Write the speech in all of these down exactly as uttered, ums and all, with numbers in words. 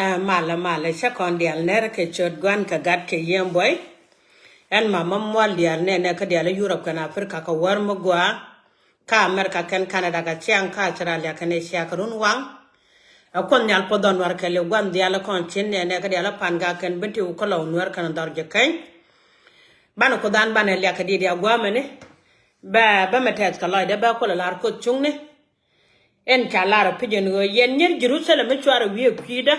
Ɛ malɛ malɛ, cä kɔn diaal nɛr kɛ cot gua̱n kɛ gat kɛ yiëë buɔy. Ɛn mama muɔl diaal nɛnɛ kä diaal Yurop kɛn Aprika kɛ wäär mi gɔaa. Kä Amerika kɛn Canada kɛ ciaŋ kä Australia kɛn Asia kɛ run waŋ. Ɛ Kuoth Nhial puɔth ɔ Nuäär kɛ liw gua̱n diaal kɔn cin nɛnɛ kä diaal Pangak kɛn Bentiu kä Lɔw Nuäär kɛn Dhɔr Jikäny. Banɛ Kuoth an banɛ liak kɛ diet a gua̱a̱mɛni. Bɛ bä mɛ tɛth kɛ lɔcdɛ bɛ Kuoth ɛ lar Kuoth cuŋni. Ɛn ca lar ɛ pi̱c ɛn ɣöö yɛn nyier Jerusalem mi cuarɛ wi̱i̱ ɛ kui̱dä.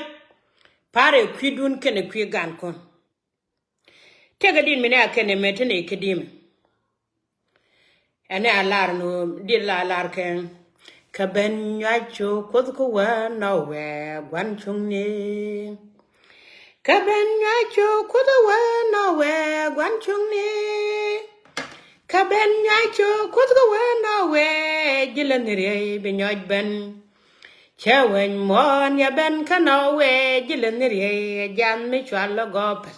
Pa̱rɛ kui̱dun kɛnɛ kui̱ gankun. Tëkɛ dit mi nɛ a kɛnɛ mɛ ti nɛ kɛ di̱mɛ. Ɛn ɛ a lar ni ɣöö dit la lar kɛ. Kɛ ben nyuac cu Kuoth kä wä nɔ wɛ gua̱n cuŋni. Kɛ ben nyuac cu Kuoth kä wä nɔ wɛ gua̱n cuŋni. Kɛ ben nyuac cu Kuoth kä wä nɔ wɛ, ji̱ lä ni riey bi nyɔc ben. Cɛ weny muɔ̱ɔ̱n yɛ ben kä nɔ wɛ, ji̱ lä ni riey ɛ jiath mi cual lɔ gɔpɛ.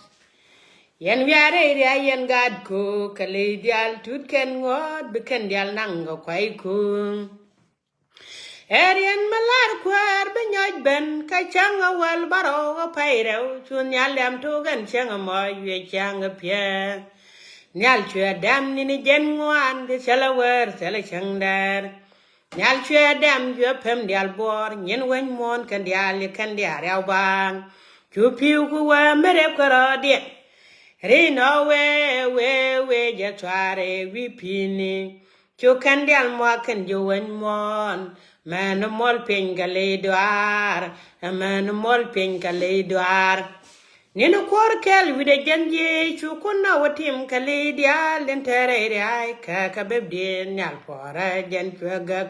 Yɛn wiarɛ riay yɛn gaat ku kɛ ley diaal tut kɛn ŋuɔ̱t bi kɛn diaal naŋ kɛ kuay ku. Ɛ riɛn mi lar kuäär bi nyɔc ben kä cäŋ ɛ wäl bärɔw ɛ pay rɛw cu nhial liam tok ɛn cäŋ ɛ mɔc wiɛ cäŋ ɛ piɛth. Nhial cuɛ dɛm ni̱n jɛn ŋuan kɛ cäl ɛ wär thilɛ cäŋ dɛr. Nhial cuɛ dɛm cuɛ pem diaal buɔɔr nyin weny muɔ̱ɔ̱n kɛn diaal yɛ kɛn diaal riaw baaŋ. Cu pi̱w ku wee mi rep kɛ rɔɔdiɛn. Ri nɔ wee wee wee jɛ cuaar ɛ wi̱i̱ pi̱i̱ni. Cu kɛn diaal muak kɛn ji̱ weny muɔ̱ɔ̱n. Mɛn muɔl piny kɛ ley duaar. Mɛn muɔl piny kɛ ley duaar. Ni̱n kuɔr kɛl wi̱dɛ jɛn ji̱ cu kun na wä tim kɛ ley diaal din tɛrɛ riay kɛ kɛ beb diɛn nhial puɔrɛ jɛn cuɛ gäk.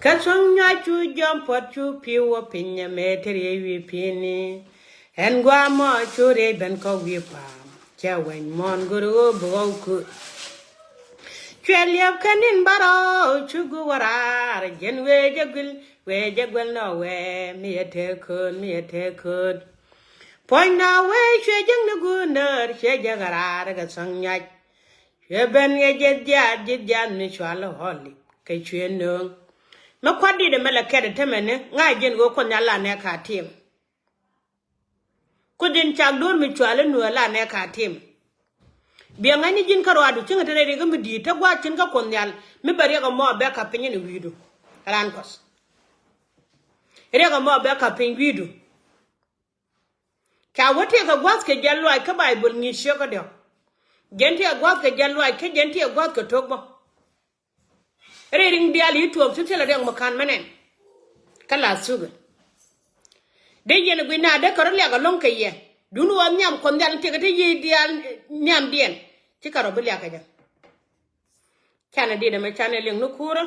Kä thuŋ nyuac cu jɔm puɔt cu pi̱w wä piny ɛmɛ te riey wi̱i̱ pi̱i̱ni. Ɛn gua̱a̱ mɔ cu riey ben kɔk wi̱i̱ pa̱a̱m cɛ weny muɔ̱ɔ̱n go̱r ɣöö bi ɣɔw kööt. Cuɛ liɛp kä ni̱n bärɔw cu gui̱ wä raar jɛn wee jɛ guil wee jɛ guil nɔ wee mi yɛ te kööt mi yɛ te kööt. Puɔ̱ny nɔ wee cuɛ jäk ni guundäär cuɛ jäk a raar kɛ thuŋ nyuac. Cuɛ ben kɛ jiɛth jiaat ji̱th jiath mi cual ɛ hɔli kɛ cuɛ nööŋ. Mi kuat dit ɛmɛ lɛ kɛt ɛ tämɛni ŋa̱c jiɛn ɣöö Kuoth Nhial la nɛ ka tim. Kuoth in cak duɔ̱ɔ̱r mi cual ɛ nuɔ̱ɔ̱r la nɛ ka tim. Biɛ ŋa̱cni ji̱n kä ruaadu cieŋ te rɛy riɛk mi di̱i̱t te gua̱a̱th cin kä Kuoth Nhial mi bɛ riɛk ɛmɔ bɛ ka̱p piny in wi̱i̱du. Ran Kuɔth. Riɛk ɛmɔ bɛ ka̱p piny wi̱i̱du. Ca wä tëëkɛ gua̱th kɛ jiɛl luaac kä Baibol ŋi̱i̱c ciek kä diɔ̱k. Jɛn tëëkɛ gua̱th kɛ jiɛl luaac kä jɛn tëëkɛ gua̱th kɛ tok bä. Rɛy riŋ diaal i̱ tuɔɔk cu thilɛ riɛk mi ka̱n mɛ nɛn. Kä la thukɛ. Dee yɛn ɛ guic na dee kɛ rɔ liak ɛlɔ̱ŋ kɛ yɛ. Duundɛ ɣöö nhiam Kuɔth Nhial tëëkɛ te yiëë diaal nhiamdiɛn. Ci kɛ rɔ bi liak kɛ jɛ. Canɛ dit ɛmɛ canɛ liŋ ni kuurä.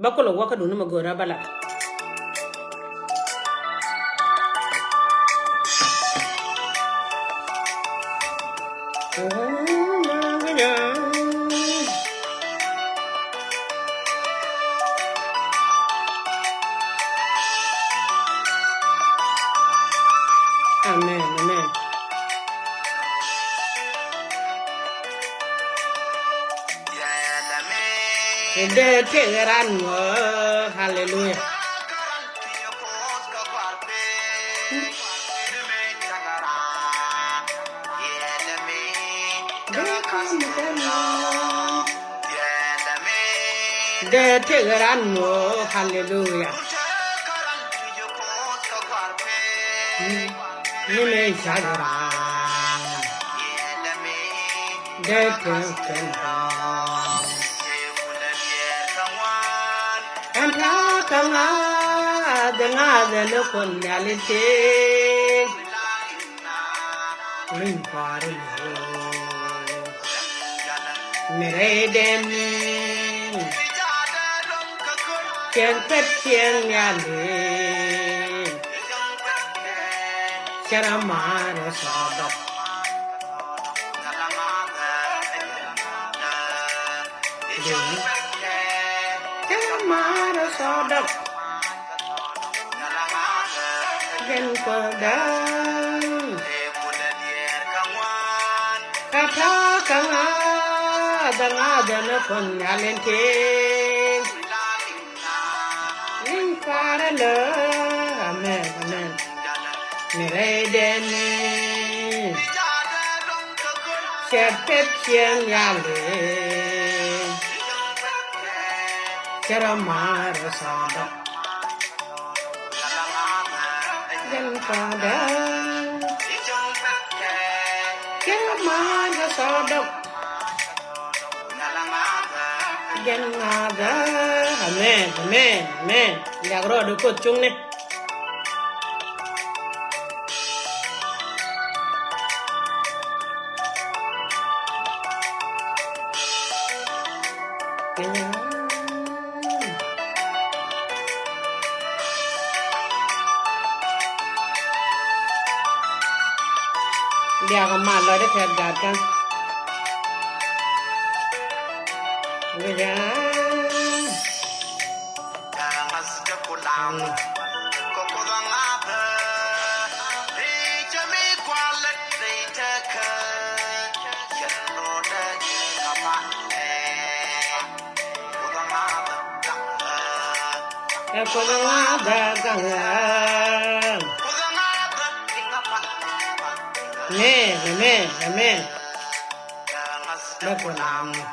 Bä kulɛ wä kä duundä mɛ go̱o̱rä bä lat. Amen, amen. Dee tëk ran ŋɔ, hallelujah. Dee tëk ran ŋɔ, hallelujah. Ni me cak ran. Dee tëk kɛn ran. Ɛn ta̱a̱ kä ŋa̱th, ŋa̱th ɛn ɛ Kuoth Nhial in tëë. Rin kɔaarɛ lo̱o̱. Ni rɛydɛn. Cieŋ pet cieŋ Nhial in. Cɛ rɔ ma̱a̱r ɛ sɔɔdɔk. Cɛ rɔ ma̱a̱r ɛ sɔɔdɔk. Jɛn Kuoth da̱a̱ŋ. Kä ta̱a̱ kä ŋa̱th, ŋa̱th ɛn ɛ Kuoth Nhial in tëë. Liŋ kɔaarɛ lo̱o̱. Amen, amen. Ni rɛydɛni cɛ pet ciɛn yali. Cɛ rɔ mar sɔdɔ. Jɛn kɔdɛ. Cɛ rɔ mar sɔdɔ. Jɛn ŋa̱thä. Amen, amen, amen. Liak rɔɔdɛ Kuoth cuŋni. Liak a mal lɔcdä kɛ gat kä. Guja. Ɛ Kuoth ŋa̱thä gaŋ ɛ. Amen, amen, amen. Bä Kuoth ŋa̱thä.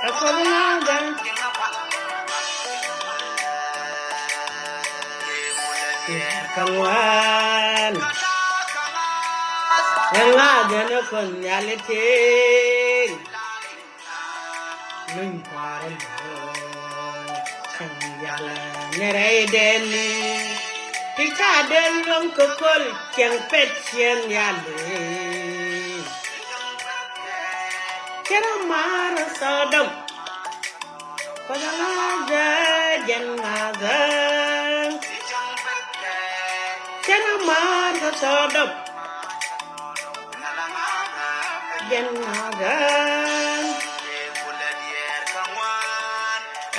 Ɛ Kuoth ŋa̱thä. Kä ŋuan. Ɛ ŋa̱thä ni Kuoth Nhial i̱ tëëŋ. Luny kua̱r in bä cäŋ yalɛ ni rɛydɛni. Ti ca den luäŋ kä köl cieŋ pet ciɛn yalɛ. Cɛ rɔ mar Sodom. Kuoth ŋa̱thä jɛn ŋa̱thä. Cɛ rɔ mar kä Sodom. Jɛn ŋa̱thä.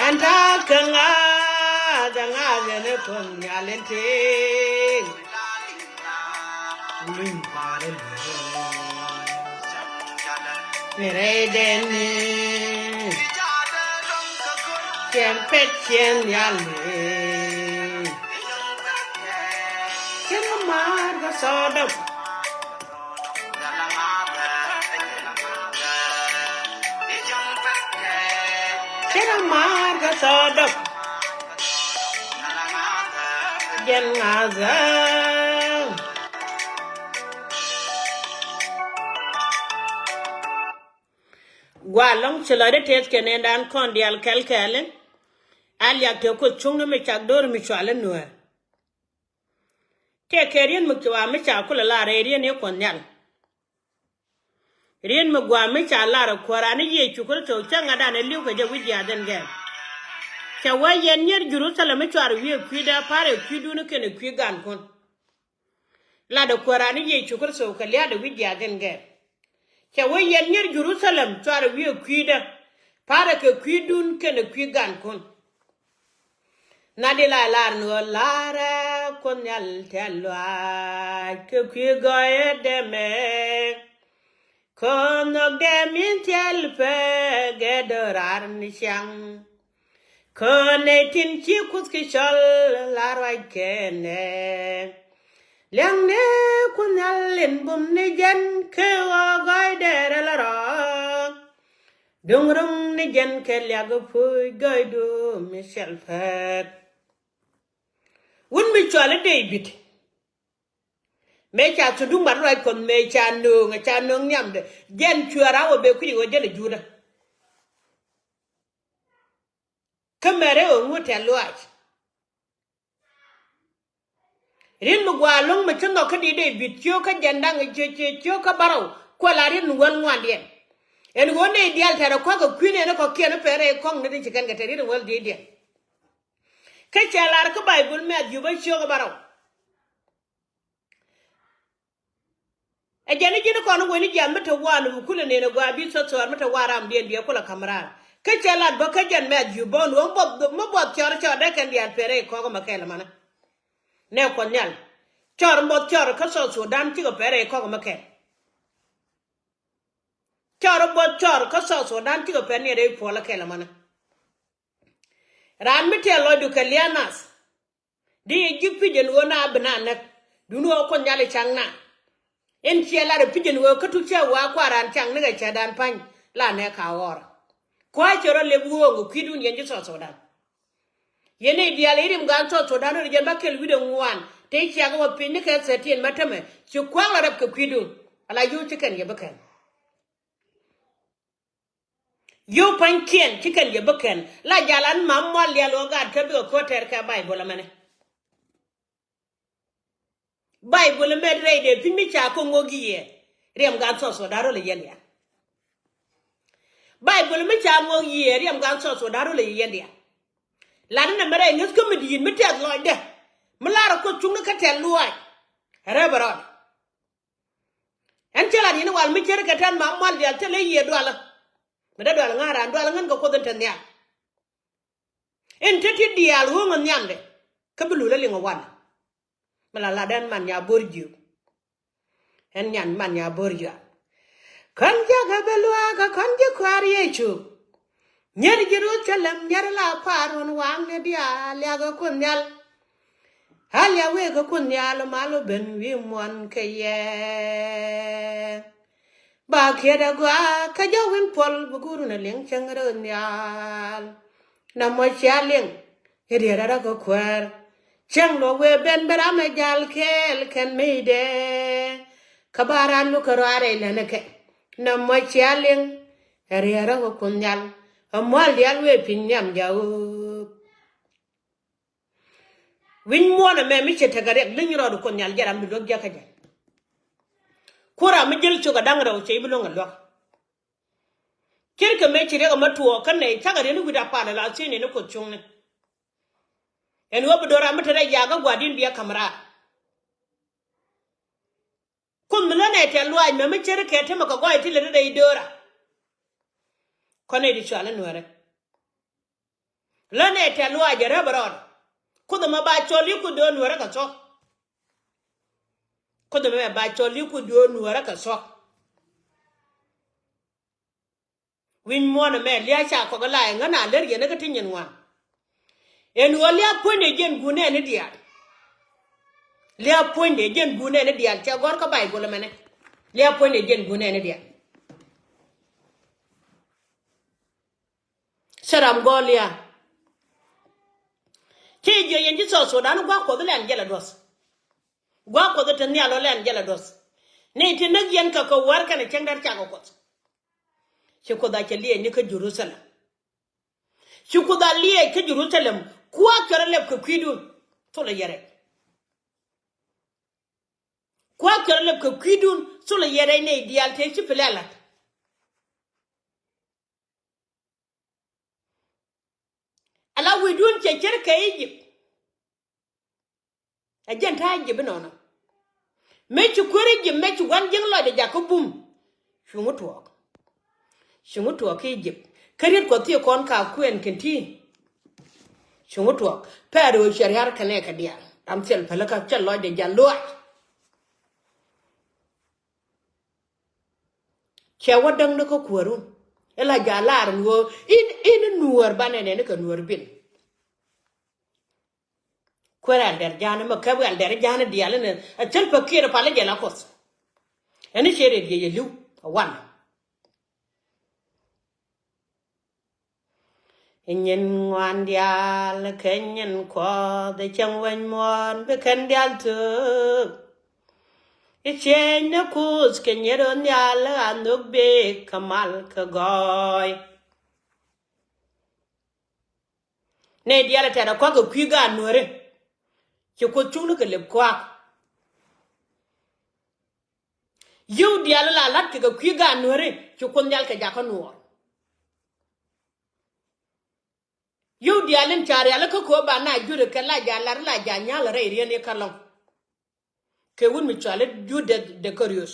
Ɛn ta̱a̱ kä ŋa̱thä ŋa̱thä ni Kuoth Nhial in tëëŋ. Luny kua̱r in bä. Ni rɛydɛni. Cieŋ pet ciɛn yalɛ. Cɛ rɔ mar kä Sodom. Cɛ rɔ mar kä Sodom. Jɛn ŋa̱thä. Gua lɔ̱ŋ ci lɔcdä tëëth kɛ nɛndan kɔn diaal kɛl-kɛl. A liak tëë Kuoth cuŋni mi cak do̱r mi cual i̱ Nuäär. Tëë kɛ riet mi ci wa mi ca kulɛ lar rɛy riet ni Kuɔth Nhial. Riet mi gua mi ca lar ɛ Kuääran ni Yecu Kritho cä ŋa̱tdan ɛ li̱w kɛ jɛ wi̱c jiath ɛn gɛm. Cɛ wee yɛn nyier Jerusalem mi cuarɛ wi̱i̱ ɛ kui̱dä, pa̱rɛ kui̱dun kɛnɛ kui̱ gankun. Latdɛ Kuääran ni Yecu Kritho kɛ lia̱a̱dɛ wi̱c jiath ɛn gɛm. Cɛ wee yɛn nyier Jerusalem cuarɛ wi̱i̱ ɛ kui̱dä, pa̱rɛ kɛ kui̱dun kɛnɛ kui̱ gankun. Na di la lar ni ɣöö larɛ Kuoth Nhial tɛ̈th lɔaac kɛ kui̱ gɔɔyä dɛmɛ. Kɔn nhɔk dɛm in thil pek ɛ do̱raar ni ciaŋ. Kɔn nɛy tin ci Kuoth kɛ cɔl la ruac kɛnɛ. Liaŋni Kuoth Nhial in bum ni jɛn kɛ ɣöö gɔɔydɛ rɛl rɔ. Duŋ ro̱ŋ ni jɛn kɛ liak puc gɔɔydu mi cɛl pek. Wut mi cɔal i̱ David. Mëë ca thunduk mat ruac Kuɔth mëë ca nööŋ, ca nööŋ nhiamdɛ. Jɛn cuɛ raw ɛ bee kui̱c ɣöö jɛn ɛ Juudä. Kä mɛrɛ ɣöö ŋut tɛ̈th lɔaac. Riet mi gɔaa ɛlɔ̱ŋ mi ci nhɔk kä di David ciöökä jiɛn da̱ŋ ciö ciö ciöökä bärɔw kuɛ la riet mi wäl ŋuandiɛn. Ɛn ɣöö nɛy diaal tɛ̈rɛ kua̱k kɛ kui̱n ɛn kɔ̱kiɛn pɛn rɛy kɔ̱ŋ ni ti ci kɛn kɛ te riet mi wäl di̱i̱tdiɛn. Kä cɛ lar kä Baibol Mɛ̈thiw bä ciöökä bärɔw. Ɛ jɛn i̱ ji̱n kɔn i̱ wen i̱ jiath mi te waan i̱ kulɛ nɛn ɛ gɔaa bi thuɔ̱th thuɔ̱ɔ̱r mi te waan ramdiɛn biɛ kulɛ ka̱m raar. Kä cɛ lat bä kä jɛn Mɛ̈thiw bä ni ɣöö mi buɔth, mi buɔth cɔɔr cɔɔr dee kɛn diaal pɛn rɛy kɔ̱kä mɛ kɛl ɛmɛnɛ. Nɛ Kuɔth Nhial. Cɔr buɔth cɔr kä South Sudan cikɛ pɛr rɛy kɔk mɛ kɛl. Cɔr buɔth cɔr kä South Sudan cikɛ pɛr ni rɛy puɔl kɛl mɛnɛ. Raan mi tɛl lɔcdu kɛ lianas. Di ji̱ pi̱c ɛn ɣöö na bi na näk. Duni ɣöö Kuoth Nhial i̱ caŋ na. In ciɛ lar i̱ pi̱c ɛn ɣöö kä tuk cɛ wa kua raan caŋ ni kɛ cɛ dan pa̱ny la nɛ ka ɣɔr. Kua cɛ rɔ lep ɣöö ŋö kui̱dun yɛn ji̱ South Sudan. Yɛn i̱ diaal i̱ rim gaan South Sudan rɔ jɛn ba kɛl wi̱dɛ ŋuan te ciak wä piny ni kɛ thirteen ma tämɛ ci kua̱k la rɛp kɛ kui̱dun. Ala yio̱w ci kɛn yɛ bi kɛn. Yio̱w pa̱nykiɛn ci kɛn yɛ bi kɛn la jal an mam mual lial ɣöö gaat kä bikɛ ko̱t tɛr kɛ Baibol ɛmɛnɛ. Baibol ɛmɛ rɛy dee pi̱ny mi ca kä ŋok yiëë riɛm gan South Sudan rol ɛ yɛn diaal. Baibol mi ca ŋok yiëë riɛm gan South Sudan rol ɛ yɛn diaal. Lat ɛn ɛmɛ rɛy ŋäth kä mi di̱i̱t mi tɛth lɔcdɛ mi lar ɛ Kuoth cuŋni kä tɛth luaac. Rɛp ɛ rɔɔd. Ɛn cä lat yɛn i̱ wal mi cär kɛ tɛn ma mual diaal thilɛ yiëë dualä. Mi dee dual ŋa̱n raan dual ŋän kɛ Kuoth in te nhial. In te ti diaal ɣööŋ in nhiamdɛ kä bi lul ɛ liŋ ɛ wan. Mi la lat ɛn man nya bo̱r jiök. Ɛn nyan man nya bo̱r jiök. Kän jiäk ɛ bi luaak ɛ kän ji̱ kua̱r Yecu. Nyier Jerusalem nyier la pa̱a̱r wun waŋni diaal liak ɛ Kuoth Nhial. A liak wek ɛ Kuoth Nhial mal wä ben wi̱i̱ muɔ̱n kɛ yɛ. Ba kiɛt ɛ gɔaa kä jɔw in puɔl bi guurun ɛ liŋ cäŋ rɛw nhial. Nɛ mɔ cia liŋ i̱ riet rɛ rä kä kuäär. Cäŋ luɔk wee ben bɛ ram ɛ jal kɛɛl kɛn mɛydɛ. Kä ba ran luk kɛ rɔaar ɛ lɛn ɛ kɛ nɛ mɔ cia liŋ. Ɛ riet rä kä Kuoth Nhial ɛ mual diaal wee piny nhiam jaoop. Wi̱ny muɔ̱ɔ̱n ɛmɛ mi cɛ tekɛ riɛk li̱ny rɔɔd Kuoth Nhial jɛ ram bi luäk jiäkä jɛ. Kuäär ram mi jäl cok ɛ da̱ŋ rɛw cɛ i̱ bi luäŋ ɛ luäk. Cir kɛ mëë ci riɛk ɛmɛ tuɔɔk kä nɛy cakɛ riɛn i̱ wi̱cdɛ pal ɛ la thiec nɛn i̱ Kuoth cuŋni. Ɛn ɣöö bi do̱r ram mi te rɛy yakä gua̱di̱n biɛ ka̱m raar. Kuoth mi länɛ tɛ̈th luaac mɛ mi cär kɛ temɛ kɛ gɔɔy ti lät rɛy dööra. Kɔn nɛy ti cɔal i̱ nuäärä. Länɛ tɛ̈th luaac ɛ räp ɛ rɔɔdɛ. Kuoth ɛmɛ ba cɔl i̱ Kuoth do̱r nuäärä kɛ thuɔ̱k. Kuoth ɛmɛ ba cɔl i̱ Kuoth do̱r nuäärä kɛ thuɔ̱k. Wi̱ny muɔ̱ɔ̱n ɛmɛ lia̱a̱ ca kɔk ɛ la ɛ ŋän a lär yɛn ɛ kä ti nyin ŋuan. Ɛn ɣöö lia̱a̱ puɔ̱nydɛ jiɛn guun ɛn i̱ diaal. Lia̱a̱ puɔ̱nydɛ jiɛn guun ɛn i̱ diaal cɛ gɔ̱r kä Baibol ɛmɛnɛ. Lia̱a̱ puɔ̱nydɛ jiɛn guun ɛn i̱ diaal. Cä ram gɔɔl ya. Ci jiɛ yɛn ji̱ South Sudan gua̱a̱k Kuɔth lɛn jɛl a duɔth. Gua̱a̱k Kuɔth te nhial ɔ lɛn jɛl a duɔth. Ni ti näk yɛn kɛ kɛ wäär kɛnɛ cäŋ dɛr cakɔ Kuɔth. Ci Kuoth a cɛ liɛɛc ni kä Jerusalem. Ci Kuoth a liɛɛc kä Jerusalem. Kua̱a̱k cɛ rɔ lɛp kɛ kui̱dun. Thulɛ yɛ rɛc. Kua̱a̱k cɛ rɔ lɛp kɛ kui̱dun. Thulɛ yɛ rɛc nɛy diaal tëë ci pilɛ la̱t. Ala wi̱i̱dun cɛ cär kɛ Egypt. Ɛ jɛn ta̱a̱ Egypt inɔnɔ. Mëë ci kuäär Egypt mëë ci gua̱n jiäk lɔcdɛ jakä bum. Cuŋ tuɔɔk. Cuŋ tuɔɔk kä Egypt. Kä riet Kuɔth thiee kɔn ka kuɛn kɛn ti. Cuŋ tuɔɔk. Pɛɛr ɣöö cɛ ria̱r kɛnɛ kɛ diaal. Ram thil pälikä cɛ lɔcdɛ ja̱ luaac. Cɛ wä däŋ ni kä kuäärun. Ila ja̱ lar ni ɣöö in in nuäär banɛ nɛn ni kɛ nuäär bin. Kuäär ɛldɛr ja̱a̱n mɛ käp ɛldɛr ja̱a̱n diaal ni ɛ thil pä kiɛt pal jɛ la Kuɔth. Ɛn ni cɛ rɛt yɛ yɛ li̱w ɛ wan. Nyin ŋuan diaal kɛ nyin Kuɔth cäŋ wec muɔ̱ɔ̱n bi kɛn diaal thöök. I̱ cieny ni Kuoth kɛ nyier ɣän nhial a nhök bek kɛ mal kɛ gɔɔy. Nɛy diaal ɛ tɛ̈t ɛ kua̱k kɛ kui̱ gaat nuääri. Ci Kuoth cuŋni kɛ lep kua̱k. Yio̱w diaal la la̱t kɛ kɛ kui̱ gaat nuääri ci Kuoth Nhial kɛ jakä nuɔɔr. Yio̱w diaal in ca rialikä kööb ba na juri kɛ la ja̱ lar la ja̱ nya̱l rɛy rieen i̱ kä lɔ̱ŋ. Kɛ wut mi cɔal i̱ Judas Iskariot.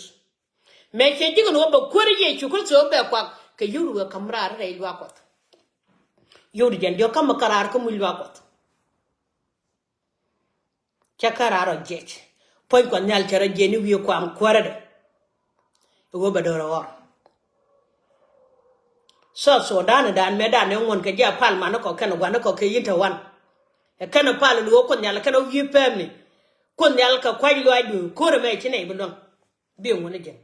Mëë cɛ ji̱ kɛn ɣöö bɛ kuäär Yecu Kritho bɛ kuak kɛ yio̱w ri wëë ka̱m raar rɛy luaak Kuɔth. Yio̱w ri jɛn diɔ̱k ka̱m kä raar kä muc luaak Kuɔth. Cä kä raar ɔ jiɛc. Puɔ̱ny Kuɔth Nhial cɛ rɔ jiɛn i̱ wi̱i̱ kuam kuäärädɛ. I̱ ɣöö bɛ do̱r ɛ ɣɔr. South Sudan dan mëë dan ëë ŋuɔ̱n kɛ ji̱ a pal man ni kɔk kɛn gua̱n ni kɔk kɛ yïn te wan. Ɛ kɛn pal ni ɣöö Kuoth Nhial kɛn ɣöö wi̱i̱ pɛmni. Kuoth Nhial kɛ kua̱c luaacdu ko̱r ɛmɛ ci nɛy bi luäŋ. Bi ŋuɔ̱n ni jiɛn.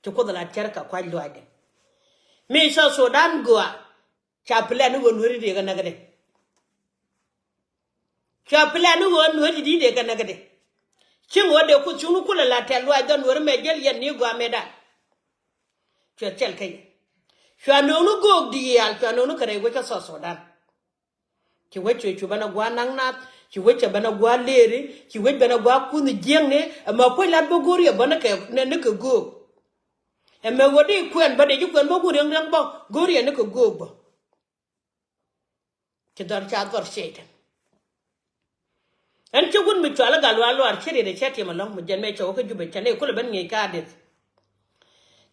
Ci Kuoth lat cär kɛ kua̱c luaacdɛ. Mi South Sudan gɔaa. Ca plan ni ɣöö Nuääri dee kɛ näk kɛ dee. Ca plan ni ɣöö Nuääri dee kɛ näk kɛ dee. Ci ŋuɔ̱t dee Kuoth cuŋni kulɛ la tɛ̈th luaacdä Nuääri mɛ jäl yɛn ni gɔaa mëëdan. Cuɛ thil kä yɛ. Cua nööŋni göök diaal, cua nööŋni kɛ rɛy wec kä South Sudan. Ci wec cuɛ cu ben a gua̱a̱ naŋ nath, ci wec cɛ ben a gua̱a̱ leeri, ci wec ben a gua̱a̱ kunh jiäkni, ɛmɛ puɔ̱c lat bä go̱o̱r yɛ bä ni kɛ, ni, ni kɛ göök. Ɛmɛ ɣöö dee kuɛn bä dee ji̱ kuɛn bä wut riäŋ riäŋ bä, go̱o̱r yɛ ni kɛ göök bä. Ci dhɔr ca dhɔr Cɛytan. Ɛn ci wut mi cual i̱ Gatluak Luaar ci riet ɛ cɛ tim ɛlɔ̱ŋ mi jɛn mɛ cɛ wä kä Jubɛ cɛ nɛy kulɛ ben ŋi̱i̱c ka dieth.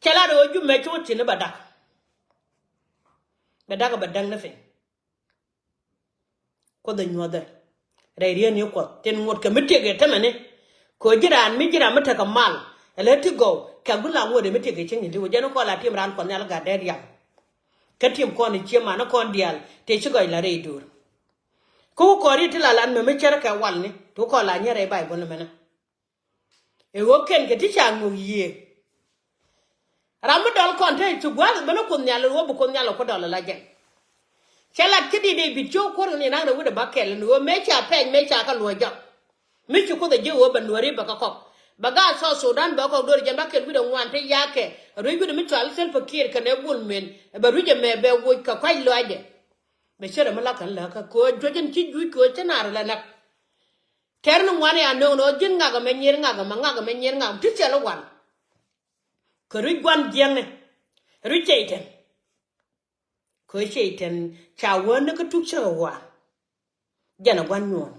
Cɛ lat ɣöö Jubɛ mɛ ci wä thi̱n i̱ bɛ dak. Bɛ dak bɛ däk ni piny. Kuoth ɛ nyuɔ̱thɛ. Rɛy riet ni Kuɔth tin ŋot kɛ mi tiek ɛ tämɛni. Kɛ ɣöö ji̱ raan mi ji̱ raan mi tekɛ mal. Ɛ lɛ ti gɔw kɛ gui̱n la ŋot ɛ mi tiek ɛ cieŋ in li̱w ɛ jɛn kɔn la tim raan Kuɔth Nhial gat dee riam. Kä tim kɔn i̱ cie man kɔn diaal tëë ci gɔc la rɛy do̱r. Kä wä kɔn riet ti la lan mɛ mi cär kɛ walni ti wä kɔn la nyɛ rɛy Bayböl mɛnɛ. Ɛ ɣöö kɛn kɛ ti ca ŋök yiëë. Ram mi dɔl kɔn te ci gua̱a̱th ben ni Kuoth Nhial ɣöö bi Kuoth Nhial ɛ ku dɔl ala jɛn. Cɛ lat kä di Dee-bid ci wä kuäär kɛ ni naŋ rɛ wi̱cdɛ bä kɛl ni ɣöö mëë ca pɛny mëë ca kä luɔ̱c jɔk. Mi ci Kuoth ɛ ji̱ ɣöö bɛ Nuääri bɛ kä kɔk. Bɛ gaat South Sudan bɛ kɔk do̱r jɛn bä kɛl wi̱cdɛ ŋuan te ya̱kɛ. Ruec wi̱cdɛ mi cual Salva Kiir kɛnɛ Bol Mel. Bɛ ruec ɛmɛ bɛ woc kɛ kua̱c lɔaacdɛ. Bɛ cärɛ mi la kɛn lääkä kɛ ɣöö juɔc ɛn ci juuc kɛ ɣöö ci naar lɛ näk. Tɛr ni ŋuan ya nööŋ ni ɣöö ji̱n ŋak ɛmɛ nyier ŋak ɛmɛ ŋak ɛmɛ nyier ŋak ti thil i̱ wal. Kɛ rui̱c gua̱n jiäkni. Rui̱c Cɛytan. Kɛ ɣöö Cɛytan ca wä ni kä tuk cä kɛ wä. Jɛn ɛ gua̱n nyuɔ̱ɔ̱n.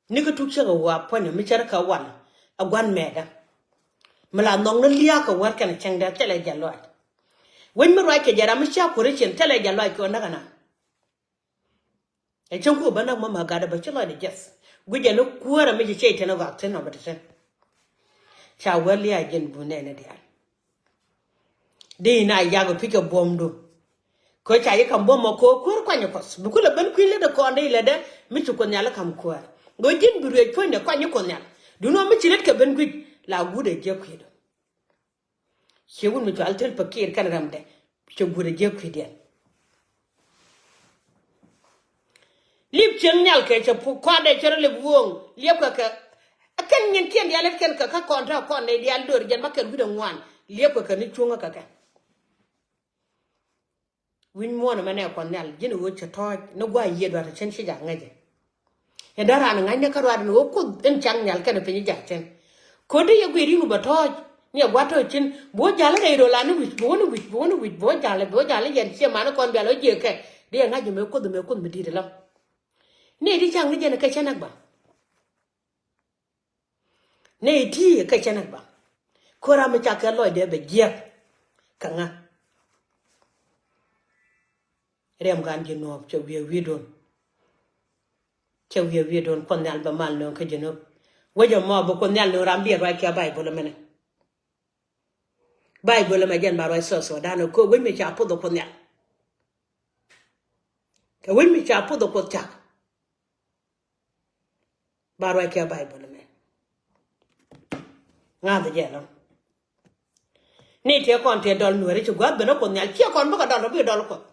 Ni kä tuk cä kɛ wä puɔ̱nyɛ mi cär kɛ wal. Ɛ gua̱n mɛɛtdä. Mi la nhɔk ni lia̱a̱ kɛ wär kɛnɛ cäŋdɛ thilɛ jɛ lɔaac. Wec mi ruac kɛ jɛ ram mi cia kuäär i̱ cin thilɛ jɛ lɔaac kɛ ɣöö näk ɛna. Ɛ cäŋ ku bä näk mä ma gatdä bä ci lɔcdɛ jiɛth. Guic jɛ ni kuäärä mi ci Cɛytan ɛ gɔaa thi̱n ɔ bä te thi̱n. Ca wä lia̱a̱ ji̱n bun nɛɛni diaal. Di na yak pi̱c kɛ buɔ̱mdu. Kɛ ca yi ka̱m buɔ̱m ɔ kɛ kuäär kuany Kuɔth bi kulɛ ben kui̱ lätdɛ kɔn di lätdɛ mi ci Kuoth Nhial i̱ ka̱m kuäär. Ɣöö ji̱n bi ruëëc puɔ̱nydɛ kuany Kuoth Nhial duundɛ ɣöö mi ci lät kɛ ben gui̱c la guut ɛ jiäk kui̱du. Ciɛ wut mi cual Salva Kiir kɛn rɛmdɛ. Cɛ guut ɛ jiäk kui̱diɛn. Liep cieŋ nhial kɛ cɛ pu kɔandɛ cɛ rɔ lep woŋ liepkɛ kɛ. Ɛ kɛn nyin kiɛn diaal lät kɛn kɛ kä kɔn tɔ̱ kɔn nɛy diaal do̱r jɛn bä kɛn wi̱cdɛ ŋuan liepkɛ kɛ ni cuŋä kɛ kɛ. Wi̱ny muɔ̱ɔ̱n ɛmɛ nɛ Kuɔth Nhial ji̱n ɛ ɣöö cɛ tɔ̱ɔ̱c ni gua̱a̱c yiëë dua̱r cin ci ja̱ ŋäcɛ. Ɛ däär raan ŋa̱cnɛ kä ruaadɛ ni ɣöö Kuoth in cak nhial kɛnɛ piny ja̱ cin. Ko̱dɛ yɛ guic ri̱ŋ bä tɔ̱ɔ̱c ni ɛ gua̱a̱t tɔ̱ɔ̱c cin bi wä ja̱l rɛy rol ani wi̱c bi wä ni wi̱c bi wä ni wi̱c bi wä ja̱l bi wä ja̱l yɛn ciɛ mani kɔn bial wä jiëë kɛ. Di ɛ ŋa̱c ɛmɛ Kuoth ɛmɛ Kuoth mi di̱i̱t ɛlɔ̱ŋ. Ni di cak ni jɛn ɛ kɛ cä näk bä. Nɛy ti kɛ cä näk bä. Ko̱ra mi ca kɛ lɔcdɛ bɛ jiɛk. Kä ŋa. Riɛm gan ji̱ nuɔ̱ɔ̱p cɛ wiee wi̱i̱dun. Cɛ wiee wi̱i̱dun Kuoth Nhial bɛ mal nööŋ kä ji̱ nuɔ̱ɔ̱p. Wec ɛmɔ bi Kuoth Nhial nööŋ ram bi ɛ ruac kiɛ Bayböl ɛmɛnɛ. Bayböl ɛmɛ jɛn ba ruac South Sudan ɛ ko̱ wec mi ca puth ɛ Kuoth Nhial. Kɛ wec mi ca puth ɛ Kuoth cak. Ba ruac kiɛ Bayböl ɛmɛ. Ŋa̱th jɛ lɔ. Ni tiɛ kɔn tiɛ dɔl nuɛɛri ci gua̱th ben a Kuoth Nhial ciɛ kɔn bikɛ dɔl rɔ bikɛ dɔl Kuoth.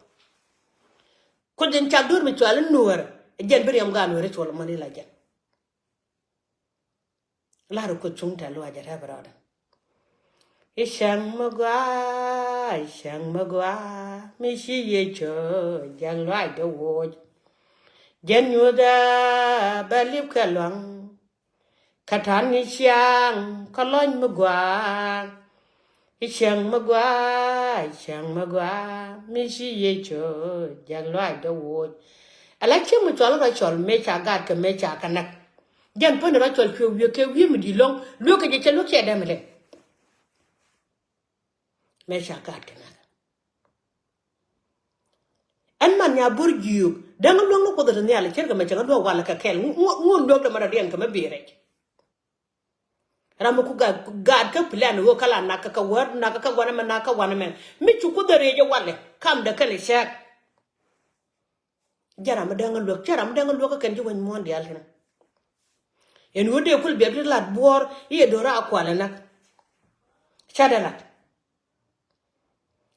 Kuoth in cak duer mi cual in nuɛɛr. Jɛn bi riɛm gaat nuɛɛri cuɔl mani la jɛn. Lar Kuoth cuŋ tɛ luac rɛp rɔɔdɛ. I̱ cäŋ mi gɔaa, i̱ cäŋ mi gɔaa, mi ci Yecu jäŋ luaacdɛ woc. Jɛn nyuuthɛ bɛ lip kɛ luaŋ. Kä ta̱n i̱ ciaŋ kä lɔ̱ny mi gɔaa. I̱ ciaŋ mi gɔaa, i̱ ciaŋ mi gɔaa, mi ci Yecu jäŋ luaacdɛ woc. Ala ciek mi cɔal rɔ cɔl mëë ca gaat kɛ mëë ca kɛ näk. Jɛn puɔ̱nydɛ rɔ cɔl cuɛ wi̱i̱ kɛ wi̱i̱ mi di̱i̱t lɔ̱ŋ lueek kɛ jɛ cɛ lueek ciɛ dɛm ilɛ. Mëë ca gaat kɛ näk. Ɛn man nya bo̱r jiök däŋ luäŋ ni Kuoth ɛ ti nhial ce̱tkɛ mɛ cɛ ŋä luäk walɛ kɛ kɛl ŋun luäk dɛ mɛ rɔ riɛŋ kɛ mɛ bëë rɛc. Ram mi ku gaat, gaat kä plan ɣöö kä la nak kä, kä wäär nak kä, kä wanɛ mɛ nak kä wanɛ mɛ. Mi cu Kuoth ɛ rɛy jɛ walɛ kamdɛ kɛnɛ cɛɛk. Jɛ ram mi dee ŋä luäk, cɛ ram mi dee ŋä luäk kä kɛn ji̱ wec muɔ̱ɔ̱n diaal kɛnɛ. Ɛn ɣöö dee kul biɛt ti lat buɔ̱ɔ̱r i̱ ɛ do̱r a kualɛ nak. Ca dee lat.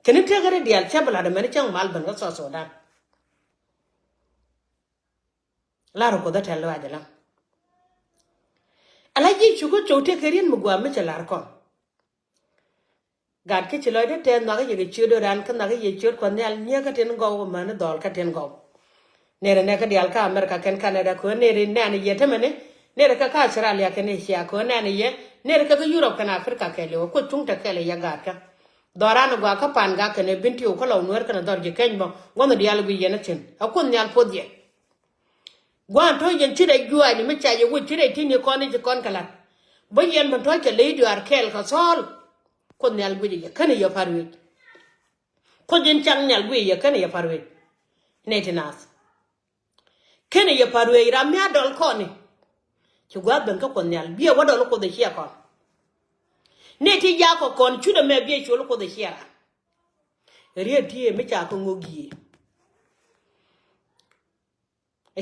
Kɛn i̱ tëëkɛ ri diaal cä bi lat ɛmɛn cäŋ mal ben kä South Sudan. Lar Kuoth ɛ tɛl lɔaac ɛlɔ̱ŋ. Ala ji̱ cukä cok tëëkɛ riet mi gua̱a̱ mi cɛ lar kɔn. Gat kä ci lɔcdä tɛth nhɔakä yɛ kɛ ciöt do̱ran kä nhɔakä yɛ ciöt Kuɔth Nhial nyiee kä tin gɔw mäni dhɔl kä tin gɔw. Nɛrɛ nɛ kä diaal kä America kɛn Canada kɛ ɣöö nɛrɛ nɛn yɛ tämɛni. Nɛrɛ kä kä Australia kɛn Asia kɛ ɣöö nɛn yɛ. Nɛrɛ kä kä Europe kɛn Africa kɛɛliw ɛ Kuoth cuŋ tɛ kɛɛl ɛ yɛ gat kä. Dhɔran ɛ gɔaa kä pan gak kɛn ɛ bin tiw kä lɔw nuɛɛr kɛn ɛ dhɔr ji̱ keny bä guɔ̱nh diaal guiy yɛn ɛ thi̱n ɛ Kuoth Nhial puɔth yɛ. Gua̱a̱n tɔ̱ yɛn ci rɛy juaacni mi ca yɛ wec ci rɛy ti̱n ni kɔn ni ci kɔn kɛ la̱t. Bä yɛn ben tɔ̱ cɛ ley duaar kɛɛl kɛ thɔɔl. Kuoth Nhial guic yɛ känɛ yɛ pa̱r wec. Kuoth in cak Nhial guic yɛ känɛ yɛ pa̱r wec. Nɛy ti naath. Känɛ yɛ pa̱r wec ram mi a dɔl kɔn ni. Ci gua̱a̱th ben kä Kuoth Nhial biɛ wä dɔl Kuoth ɛ ciɛ kɔn. Nɛy ti jaak kɔ kɔn cut ɛmɛ biɛ col Kuoth ɛ ciɛ ran. Riet ti mi ca kɛ ŋok yiëë.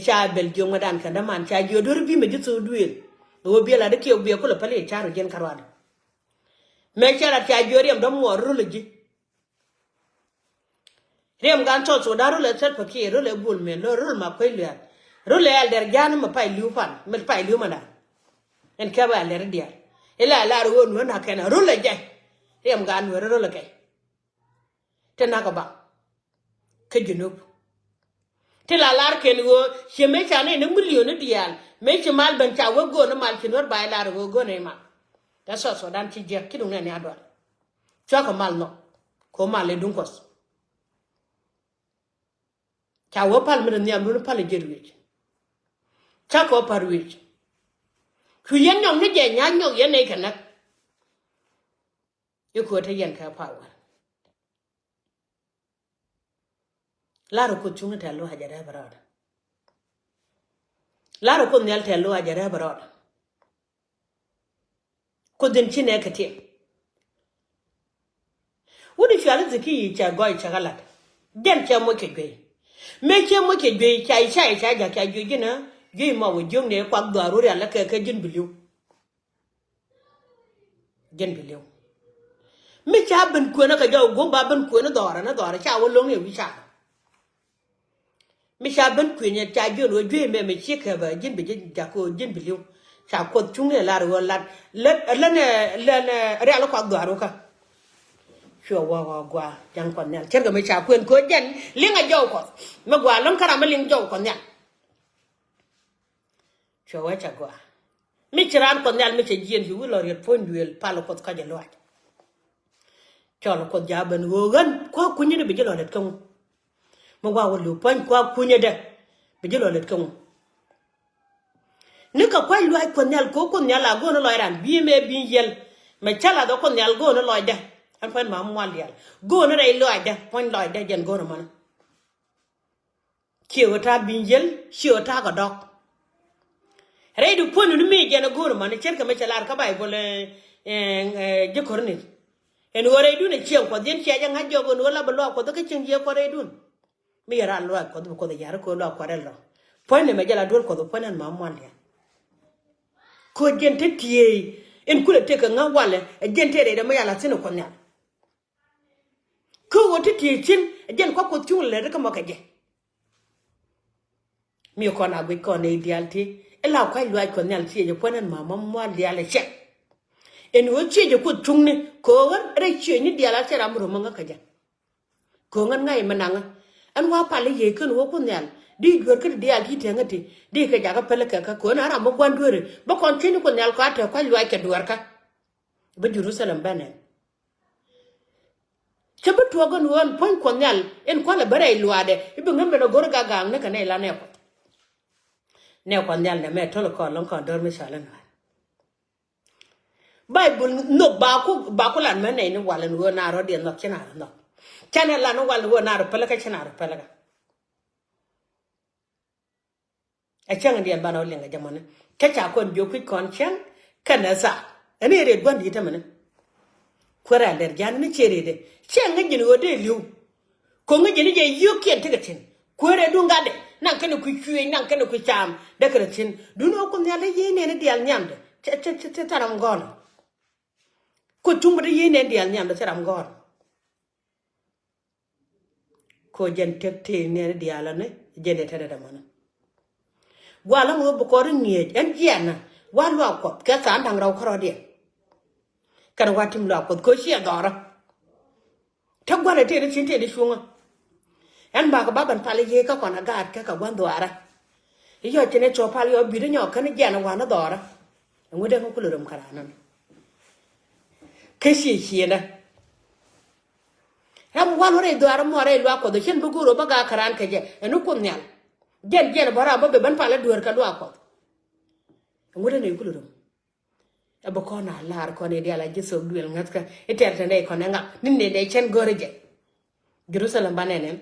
Ca bɛl jiök ŋuɛ̈tdan kɛn däman ca jiök do̱ri bi̱i̱ mɛ ji̱ thok duëël. Ɣöö biɛ lat i̱ kiɛ biɛ kulɛ päl i̱ ca rɔ jiɛn kärɔadɛ. Mëë ca lat ca jiök riɛm dämuɔɔr röl ɛ ji̱. Riɛm gan South Sudan röl ɛ Salva Kiir röl ɛ Bol Mel röl ma kuec luɛɛl. Röl ɛ ɛldɛr ja̱a̱n mɛ pay li̱w pan mɛ pay li̱w mɛ dan. Ɛn kɛp ɛ ɛldɛr i̱ diaal. Ila lar ɣöö nuɔ̱n a kɛn röl ɛ jɛ. Riɛm gan nuɔ̱n röl ɛ kɛ. Ti nak ɛ baŋ. Kä Junub. Ti la lar kɛn ɣöö ciɛ mëë ca nɛy ni milion ni diaal mëë ci mal ben ca wä go̱o̱n ni mal ci nuɔ̱r ba i̱ lar ɣöö go̱o̱n ni mal. Kä South Sudan ci jiɛk ci duŋ nɛn ni a dual. Cuakɛ mal nhɔk. Kɛ ɣöö mal i̱ duŋ Kuɔth. Ca wä pal mi ri nhiam dun pal i̱ jiɛt wi̱i̱c. Cakɔ pa̱r wi̱i̱c. Cu yɛn nyɔk ni jɛ nya̱a̱c nyɔk yɛn nɛy kɛ näk. I̱ kuäär te yɛn kɛ power. Lar Kuoth cuŋni tɛl luac a rɛp rɔɔdɛ. Lar Kuoth Nhial tɛl luac a rɛp rɔɔdɛ. Kuoth in ci nɛ kɛ tiɛm. Wut i̱ cual i̱ thi̱ki̱ ca gɔy cä kɛ lat. Jɛn cɛ moc kɛ juey. Mëë cɛ moc kɛ juey ca i̱ ca i̱ ca ja̱k ca juey ji̱n ɛ juey ma wä jiökni kuak dhuaar wä rial lä kɛ kɛ ji̱n bi li̱w. Jɛn bi li̱w. Mi ca ben kuënä kɛ jɔw guɔ̱m ba ben kuënä dhɔrä ni dhɔrä ca wä lo̱ŋ ni wi̱i̱ ca. Mi ca ben kuënyɛ ca jiöl wä juey mɛ mi ci kɛ bä ji̱n bi ji̱ ja̱k wä ji̱n bi li̱w. Ca Kuoth cuŋni lar wä lat lät län län rial kuak dhuaar wä kä. Cuɛ wä wä gua ja̱ŋ Kuɔth Nhial cärkɛ mi ca kuën kɛ wä jɛn liŋ a jɔw Kuɔth mi gua lo̱ŋ kä ram mi liŋ jɔw Kuɔth Nhial. Cuɛ wä ca gua. Mi ci raan Kuɔth Nhial mi cɛ jiɛn ci wi̱i̱ lɔ riet puɔ̱ny duëël pal Kuɔth kɔc ɛ luaac. Cɔl Kuɔth ja̱ ben ɣöö ɣän kua̱ kunyä ni bi ji̱ lɔ lät kä ŋu. Mi wa wä li̱w puɔ̱ny kua̱ kunyä dɛ bi ji̱ lɔ lät kä ŋu. Ni kɛ kua̱c luaac Kuɔth Nhial kɛ ɣöö Kuoth Nhial a go̱o̱n lɔc ran bi̱i̱ mɛ bi̱i̱ yiël. Mɛ cä lath ɣä Kuoth Nhial go̱o̱n lɔcdɛ. Ɛn puɔ̱ny ma mual diaal go̱o̱n rɛy lɔcdɛ puɔ̱ny lɔcdɛ jɛn go̱o̱n mɔnä. Ciɛ ɣä ta̱a̱ bi̱ny yiël ciɛ ɣä ta̱a̱ kɛ dɔ̱k. Rɛydu puɔ̱nydu ni mi jɛn ɛ go̱o̱r mani ce̱tkɛ mi cɛ lar kä Baibol ɛ ji̱ Korinth. Ɛn ɣöö rɛydun ɛ cieŋ Kuɔth yɛn cia jɛ ŋa̱c jɔk ɛn ɣöö la bi luaak Kuɔth kä cieŋ jiɛ Kuɔth rɛydun. Mi yɛ ral luaak Kuɔth bi Kuɔth ɛ ya̱r kä luaak Kuɔth ɛ lɔ. Puɔ̱ny ni mɛ jɛ la duel Kuɔth puɔ̱ny ɛn ma mual diaal. Ko̱ jɛn te tiee in kulɛ tëk kɛ ŋa̱ walɛ ɛ jɛn te rɛydɛ mi yɛ la thi̱n ɛ Kuɔth Nhial. Kä ɣöö ti tiee cin ɛ jɛn kua Kuoth cuŋ lɛ ri kä mɔ kɛ jɛ. Mi kɔn a guic kɔn nɛy diaal ti ila kua̱c luaac Kuɔth Nhial ciec ɛ puɔ̱n ɛn ma ma mual diaal ɛ cɛ. Ɛn ɣöö ciec ɛ Kuoth cuŋni kɛ ɣöö ɣän rɛy ciecni diaal a cɛ ram mi ro̱m ŋä kɛ jɛ. Kɛ ɣöö ŋän ŋa̱c mi naŋä ɛn wa pal i̱ yiey kän ɣöö Kuoth Nhial di dueer kä ti diaal ti tɛŋä ti di kɛ jakä päl kɛ kä kɛ ɣöö na ram mi gua̱n dueeri bä kɔn ciecni Kuoth Nhial kɔn a te kua̱c luaac kɛ dueerkä. Bä Jerusalem bä nɛn. Cä bi tuɔɔk ɛn ɣöö ɛn puɔ̱ny Kuɔth Nhial in kualɛ bä rɛy luaadɛ i̱ bi ŋän ben ɛ go̱r ɛ gak ga̱a̱ŋ ni kɛ nɛy la nɛ Kuɔth. Nɛ Kuɔth Nhial nɛ mɛ to̱l kɔn lɔ̱ŋ kɔn dɔ̱r mi cɔal ɛn ɣöö Baibol nhök ba ku ba ku lat mɛ nɛy ni wal ɛn ɣöö na rɔ̱diɛn nhɔk ci na rɔ nhɔk. Canɛ lat ni wal ɛn ɣöö na rɔ pälikä ci na rɔ pälikä. Ɛ cäŋ in diɛn banɛ wä liŋ kɛ jɛ mɔni kä ca kɔn jiök kui̱c kɔn cäŋ kɛnɛ thaa. Ɛn i̱ rɛt gua̱n di̱i̱t tämɛni. Kuäär a lɛr ja̱a̱n ni ciɛ rɛtdɛ. Ciɛ ŋäc ji̱n ɣöö dee li̱w. Ko̱ ŋäc ji̱n i̱ jɛ yio̱o̱kiɛn tekɛ thi̱n. Kuäär ɛ duŋ gatdɛ. Naŋ kɛn ɛ kui̱ cuëëc, naŋ kɛn ɛ kui̱ caam. Dee kɛn ɛ thi̱n. Duundɛ ɣöö Kuoth Nhial dee yiey nɛɛni diaal nhiamdɛ. Cɛ, cɛ, cɛ, cɛ tharam gɔ̱ɔ̱r. Kuoth cuŋ bi dee yiey nɛɛni diaal nhiamdɛ tharam gɔ̱ɔ̱r. Ko jɛn tek tëë nɛɛni diaal ɔni jɛn dee tetdɛ dämɔni. Gua̱a̱ läŋ ɣöö bi kɔn ri ŋi̱eec ɛn jiɛɛnä. Wa̱a̱ luaak Kuɔth kɛ tha̱a̱ŋ da̱ŋ rɛw kärɔ̱diɛn. Kɛn wa̱a̱ tim luaak Kuɔth ko ciɛ dhɔrä. Te gua̱n ɛ tëë ni thi̱n tëë ni cuŋä. Ɛn bakɛ ba ben pal i̱ yiëë kä kɔn a gaat kä kɛ gua̱n dhuaarä. I̱ yɔc cin i̱ cuɔ pal yɔ bi̱t i̱ nyɔk kän i̱ jiɛɛnä wa̱a̱n i̱ dhɔrä. Ɛŋu dee ŋä kulɛ röm kɛ raan nɔni. Kä ciɛ ciënä. Ram wal wä rɛy dhuaar mɔ rɛy luaak Kuɔth cin bi go̱o̱r wä bä gaak käran kɛ jɛ ɛn ni Kuoth Nhial. Jɛn jɛn bä ram bä ben pal i̱ dueer kɛ luaak Kuɔth. Ɛŋu dee nɛy kulɛ röm. Ɛ bä kɔn a laar kɔn i̱ diaal a ji̱ thok duël ŋäthkä i̱ tɛr te nɛy kɔn ɛ ŋak ni nɛy nɛy cɛn gör jɛ. Jerusalem ba nɛn ɛn.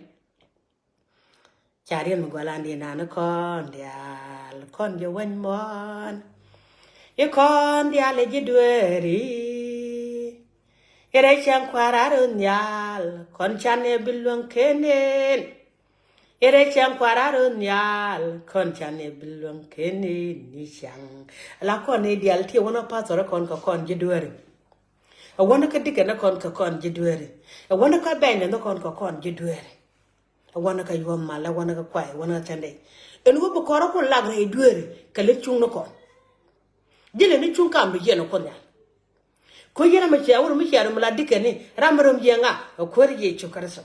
Ca riɛn mi gualan di nani kɔn diaal kɔn jɛ weny muɔn. I̱ kɔn diaal ɛ ji̱ dueeri. I̱ rɛy cɛŋ kua̱r a run nhial kɔn can ɛ bi luäŋ kenen. I̱ rɛy cɛŋ kua̱r a run nhial kɔn can ɛ bi luäŋ kenen i̱ cɛŋ. La kɔn i̱ diaal ti ɛ wänä pastor kɔn kɛ kɔn ji̱ dueeri. Ɛ wänä kä dikɛn kɔn kɛ kɔn ji̱ dueeri. Ɛ wänä kä bɛny ni kɔn kɛ kɔn ji̱ dueeri. Ɛ wänä kä yuɔ̱m mal, ɛ wänä kä kuay, ɛ wänä kä cändɛ. Ɛn wä bi kɔrä kun lak rɛy dueeri kɛ lät cuŋ ni kɔn. Ji̱ lät ni cuŋ kam bi jiɛn ɛ Kuoth Nhial. Ko yɛn ɛmɛ cia wur mi cia rum la dikɛni ram mi rum jiɛ ŋa ɛ Kuäär Yecu Kritho.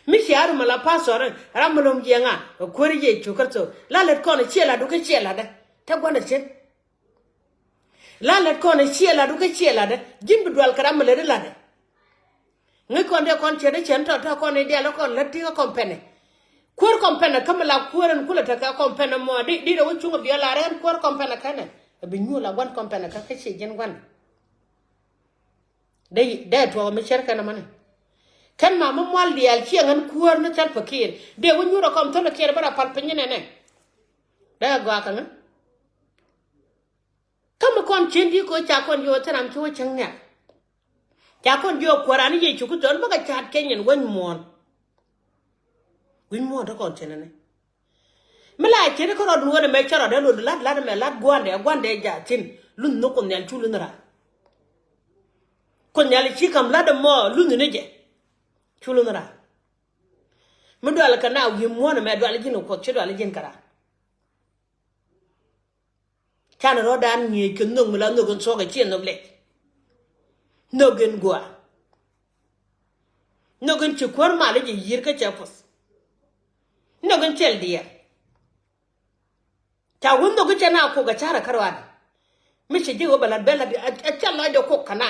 Mi cia rum la pastor ram mi rum jiɛ ŋa ɛ Kuäär Yecu Kritho. La lät kɔn ɛ ciɛ latdu kä ciɛ latdɛ. Te gua̱n ɛ cin. La lät kɔn ɛ ciɛ latdu kä ciɛ latdɛ. Ji̱n bi dual kɛ ram mi lät i̱ latdɛ. Ŋäc kɔn dee kɔn ciɛ dee ciɛ ni tɔ̱ tɔ̱ kɔn i̱ diaal kɔn lät ti kä kɔmpɛnɛ. Kuäär kɔmpɛnɛ kä mi la kuäär ɛn kulɛ tekɛ kɔmpɛnɛ mɔ di di dee wä cuŋ ɛ biɛ la rɛn kuäär kɔmpɛnɛ kɛnɛ. Ɛ bi nyuul la gua̱n kɔmpɛnɛ kä kä ciɛ ji̱n gua̱n. Dee dee tuɔɔk mi cär kɛn ɛmɔni. Kɛn ma mi mual diaal ciɛ ŋän kuäär ni thil pɛ kiɛɛr dee wä nyuur ɛ kɔm thil pɛ kiɛɛr bä rɔ pal piny inɛnɛ. Dee gɔaa kɛ ŋän. Kä mi kɔn cien di ko ca kɔn jiɔ thil ram ci wä cäŋ nhial. Ca kɔn jiɔ kuäär ani Yecu Kritho bä kɛ ca̱a̱t kɛ nyin weny muɔ̱ɔ̱n. Weny muɔ̱ɔ̱n te kɔn cien ni. Mi la cien kä rɔɔdun wä ni mɛ cä rɔɔdɛ lol lat lat mɛ lat gua̱ndɛ gua̱ndɛ jaathin. Lunh ni Kuoth Nhial cu lunh raar. Kuoth Nhial ci kam lat ɛmɔ lunh ni jɛ. Cu lunh raar. Mi dual kɛ na wi̱i̱ muɔ̱ɔ̱n ɛmɛ dual ji̱n ɛ Kuɔth ci dual ji̱n kɛ raar. Canɛ rɔ̱dan ŋi̱eec kɛ nhök mi la nhök in thuɔ̱k ɛ ciɛ nhök lɛc. Nhök in gua̱a̱. Nhök in ci kuäär mal i̱ jɛ yi̱i̱r kä cɛ puɔth. Nhök in cɛl diɛɛr. Ca wun nhök i̱ cɛ na kok ɛ carɛ kä ruaadɛ. Mi ci ji̱ ɣöö bɛ la̱t bɛ la̱t ɛ cɛ lɔcdɛ kok kɛ na.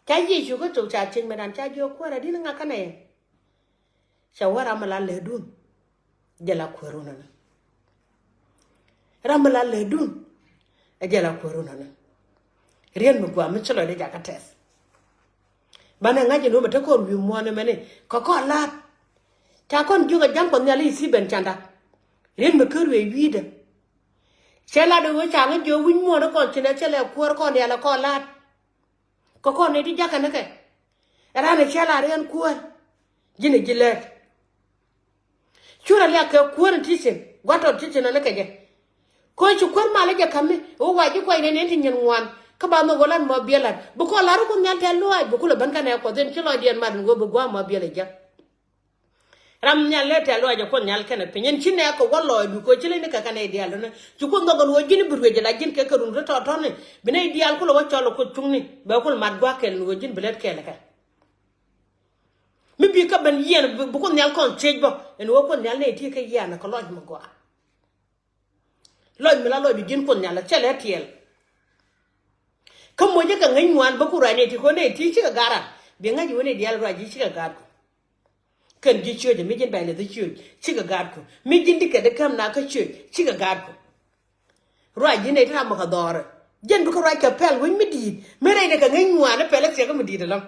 Ca Yecu kä thok ca cieŋ mɛtdan ca jiök kuäär ɛ di̱t ni ŋa̱kä nɛy. Cɛ wä ram mi la lätdun. Jɛ la kuäärun ɛnɛ. Ram mi la lätdun. Ɛ jɛ la kuäärun ɛnɛ. Riet mi gua̱a̱ mi ci lɔcdɛ jakä tɛth. Banɛ ŋa̱c ɛn ɣöö mɛ te kɔn wi̱i̱ muɔ̱ɔ̱n ɛmɛni kɛ kɔn la̱a̱t. Ca kɔn jiök ɛ ja̱ŋ Kuɔth Nhial i̱ thi̱i̱ ben canda. Riet mi kä ruëë wi̱i̱dɛ. Cɛ lat ɛ ɣöö ca ŋäc jiök wi̱c muɔ̱ɔ̱n ɛ kɔn cinɛ cɛ lɛ kuäär kɔn diaal ɛ kɔn la̱a̱t. Kɛ kɔn nɛy ti jakä nikɛ. Ɛ raan ɛ cä lar yɛn kuäär. Ji̱n ɛ ji̱ lɛɛt. Curɛ liak kɛ kuäär in ti cin gua̱t tɔt ti cin ɔ nikɛ jɛ. Kɛ ci kuäär mal i̱ jɛ ka̱mi ɛ wä wa ji̱ kuay nɛn yɛn ti nyin ŋuan. Kä ba nhök ɣöö lat mɔ biɛl lat bi kɔn lar i̱ Kuoth Nhial tɛ̈th lɔaac bi kulɛ ben kɛnɛ Kuɔth in ci lɔcdiɛn mat in ɣöö bi gua̱a̱ mɔ biɛl ɛ jek. Ram nhial lɛ tɛ̈th lɔaac ɛ Kuoth Nhial kɛnɛ piny in ci nɛɛk kɛ wä lɔɔcdu kɛ ci leny ni kɛ kɛnɛ i̱ diaal tɔ̱ni ci Kuoth nhɔk ɛn ɣöö ji̱n i̱ bi ruëc ala ji̱n kɛ kɛ run ri tɔ̱tɔ̱ni. Bi nɛy diaal kulɛ wä cɔl ɛ Kuoth cuŋni bɛ kul mat gua̱a̱k kɛl ɛn ɣöö ji̱n bi lät kɛɛl ɛ kɛ. Mi bi kä ben yiɛn bi Kuoth Nhial kɔn thiec bä ɛn ɣöö Kuoth Nhial nɛy ti kɛ yian kɛ lɔc mi gɔaa. Lɔc mi la lɔcdu ji̱n Kuoth Nhial cɛ lɛ tiɛɛl. Kä moc jɛ kɛ ŋäc ŋuan bä ku ruac nɛy ti kɔn nɛy ti cikɛ gat ran bi ŋa̱c i̱ wen i̱ diaal ruac ji̱ cikɛ gatku. Kɛn ji̱ ciöc mi ji̱n bɛ̈ny lɛ dhi ciöc cikɛ gatku mi ji̱n di kɛ di käm na kä ciöc cikɛ gatku. Ruac ji̱ nɛy ti ram mi kɛ dhɔrɛ jɛn bi kä ruac kɛ pɛl wec mi di̱i̱t mi rɛy ni kɛ ŋäc ŋuan i̱ pɛl i̱ thiɛk mi di̱i̱t ɛlɔ̱ŋ.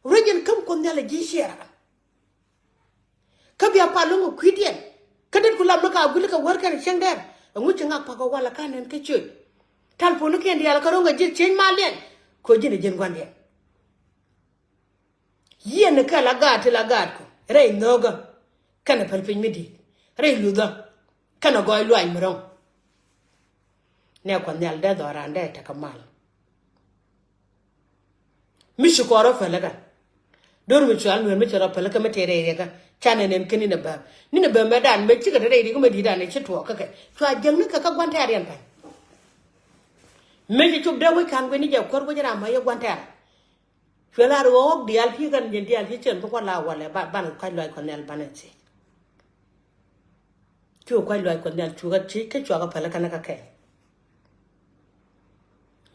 Ruec in käm Kuoth Nhial ɛ ji̱ ciɛ ran. Kä bia pal lo̱ŋ ɛ kui̱diɛn kä det ku lam ni ka gui̱l kɛ wär kɛn cieŋ dɛr. Ɛŋu ci ŋak pakä walɛ ka nɛn kä ciöc. Tal puɔ̱nykiɛn diaal kä ro̱ŋ kɛ ji̱ cieny maldiɛn. Kɛ ɣöö ji̱n ɛ ji̱n gua̱ndiɛn. Yiëë ni kɛ la gaat ti la gaatku rɛy nhöökä kɛnɛ päl piny mi di̱i̱t rɛy luthä kɛnɛ gɔɔy luaac mi ro̱ŋ. Nɛ Kuɔth Nhial dee dhɔran dee tekɛ mal. Mi ci kɔɔr ɔ pälikä. Do̱r mi cual nuɛn mi ci rɔ pälikä mi tëë rɛy riɛkä. Ca nɛn ɛn kä ni̱n ɛ bääm ni̱n ɛ bääm mɛ dan mɛ cikɛ te rɛy riɛkä mɛ di̱i̱t dan ɛ ci tuɔɔk kä kɛ cua jäŋni kɛ kä gua̱n tɛ̈riɛn pa̱ny. Mëë ci cop dee wec ka̱n guic ni jɛ kuäär wec ram ma yɛ gua̱n tɛ̈r. Cuɛ lar ɣɔɔk diaal ti kɛn jɛn diaal ti cɛn bi kuan la walɛ ba ban ka̱c luac Kuɔth Nhial banɛ thiec. Cu kua̱c luac Kuɔth Nhial cukɛ ti kä cuakɛ päl kɛn kä kɛn.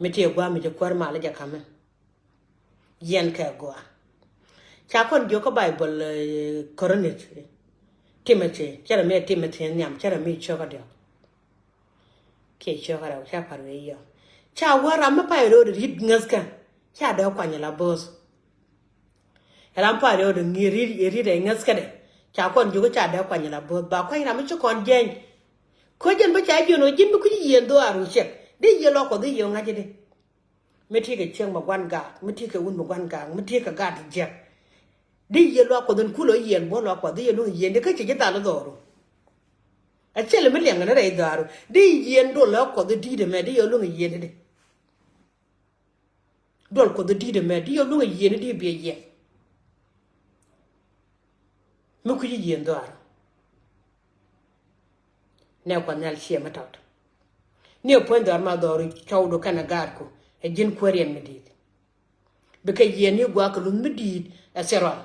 Mi ti gua̱a̱ mi jɛ kuäär mal jɛ ka̱mɛ. Yɛn kɛ gua̱a̱. Ca kɔn jiök kä Baibol, eh, Korinth. Timothy, cɛ rɛ mi Timothy nhiam, cɛ rɛ mi cio̱kä diɔ̱k. Kiɛ cio̱kä rɛw, ca pa̱r wee yɔ. Ca wä ram mi pay ro̱o̱d ri̱t ŋäthkä. Ca dee kuany la bo̱o̱th. Ram pay ro̱o̱d ŋi̱i̱ ri̱t, ri̱t ɛ ŋäthkä dɛ. Ca kɔn jiök ca dee kuany la bo̱o̱th. Ba kuany ram mi ci kɔn jiɛny. Kä jɛn bä ca jiön ɔ ji̱n mi kui̱ci yieen dho̱aar wu ciɛk. Di yieen lɔ Kuɔth di yieen ŋa̱c di. Mi ti kɛ cieŋ mi gua̱n gaak, mi ti kɛ wun mi gua̱n gaak, mi ti kɛ gaat ti jiɛk. Di yieen luaak Kuɔth in kulɛ yieen buɔ luaak Kuɔth di yieen luŋ yieen di kä ci ji̱ dhal dhɔru. A cɛl mi liɛŋ ni rɛy dhɔru di yieen duɔl luaak Kuɔth di di̱i̱t ɛmɛ di yieen luŋ yieen di. Duɔl Kuɔth di di̱i̱t ɛmɛ di yieen luŋ yieen di biɛ yieen. Mi kui̱ci yieen dhɔru. Nɛ Kuɔth Nhial ciɛ mi tɔt. Ni ɛ puɔ̱ny dhɔr ma dhɔr cɔwdu kɛnɛ gaatku ɛ ji̱n kuääriɛn mi di̱i̱t. Bikɛ yiɛn ni gua̱a̱k kɛ luth mi di̱i̱t ɛ thil rual.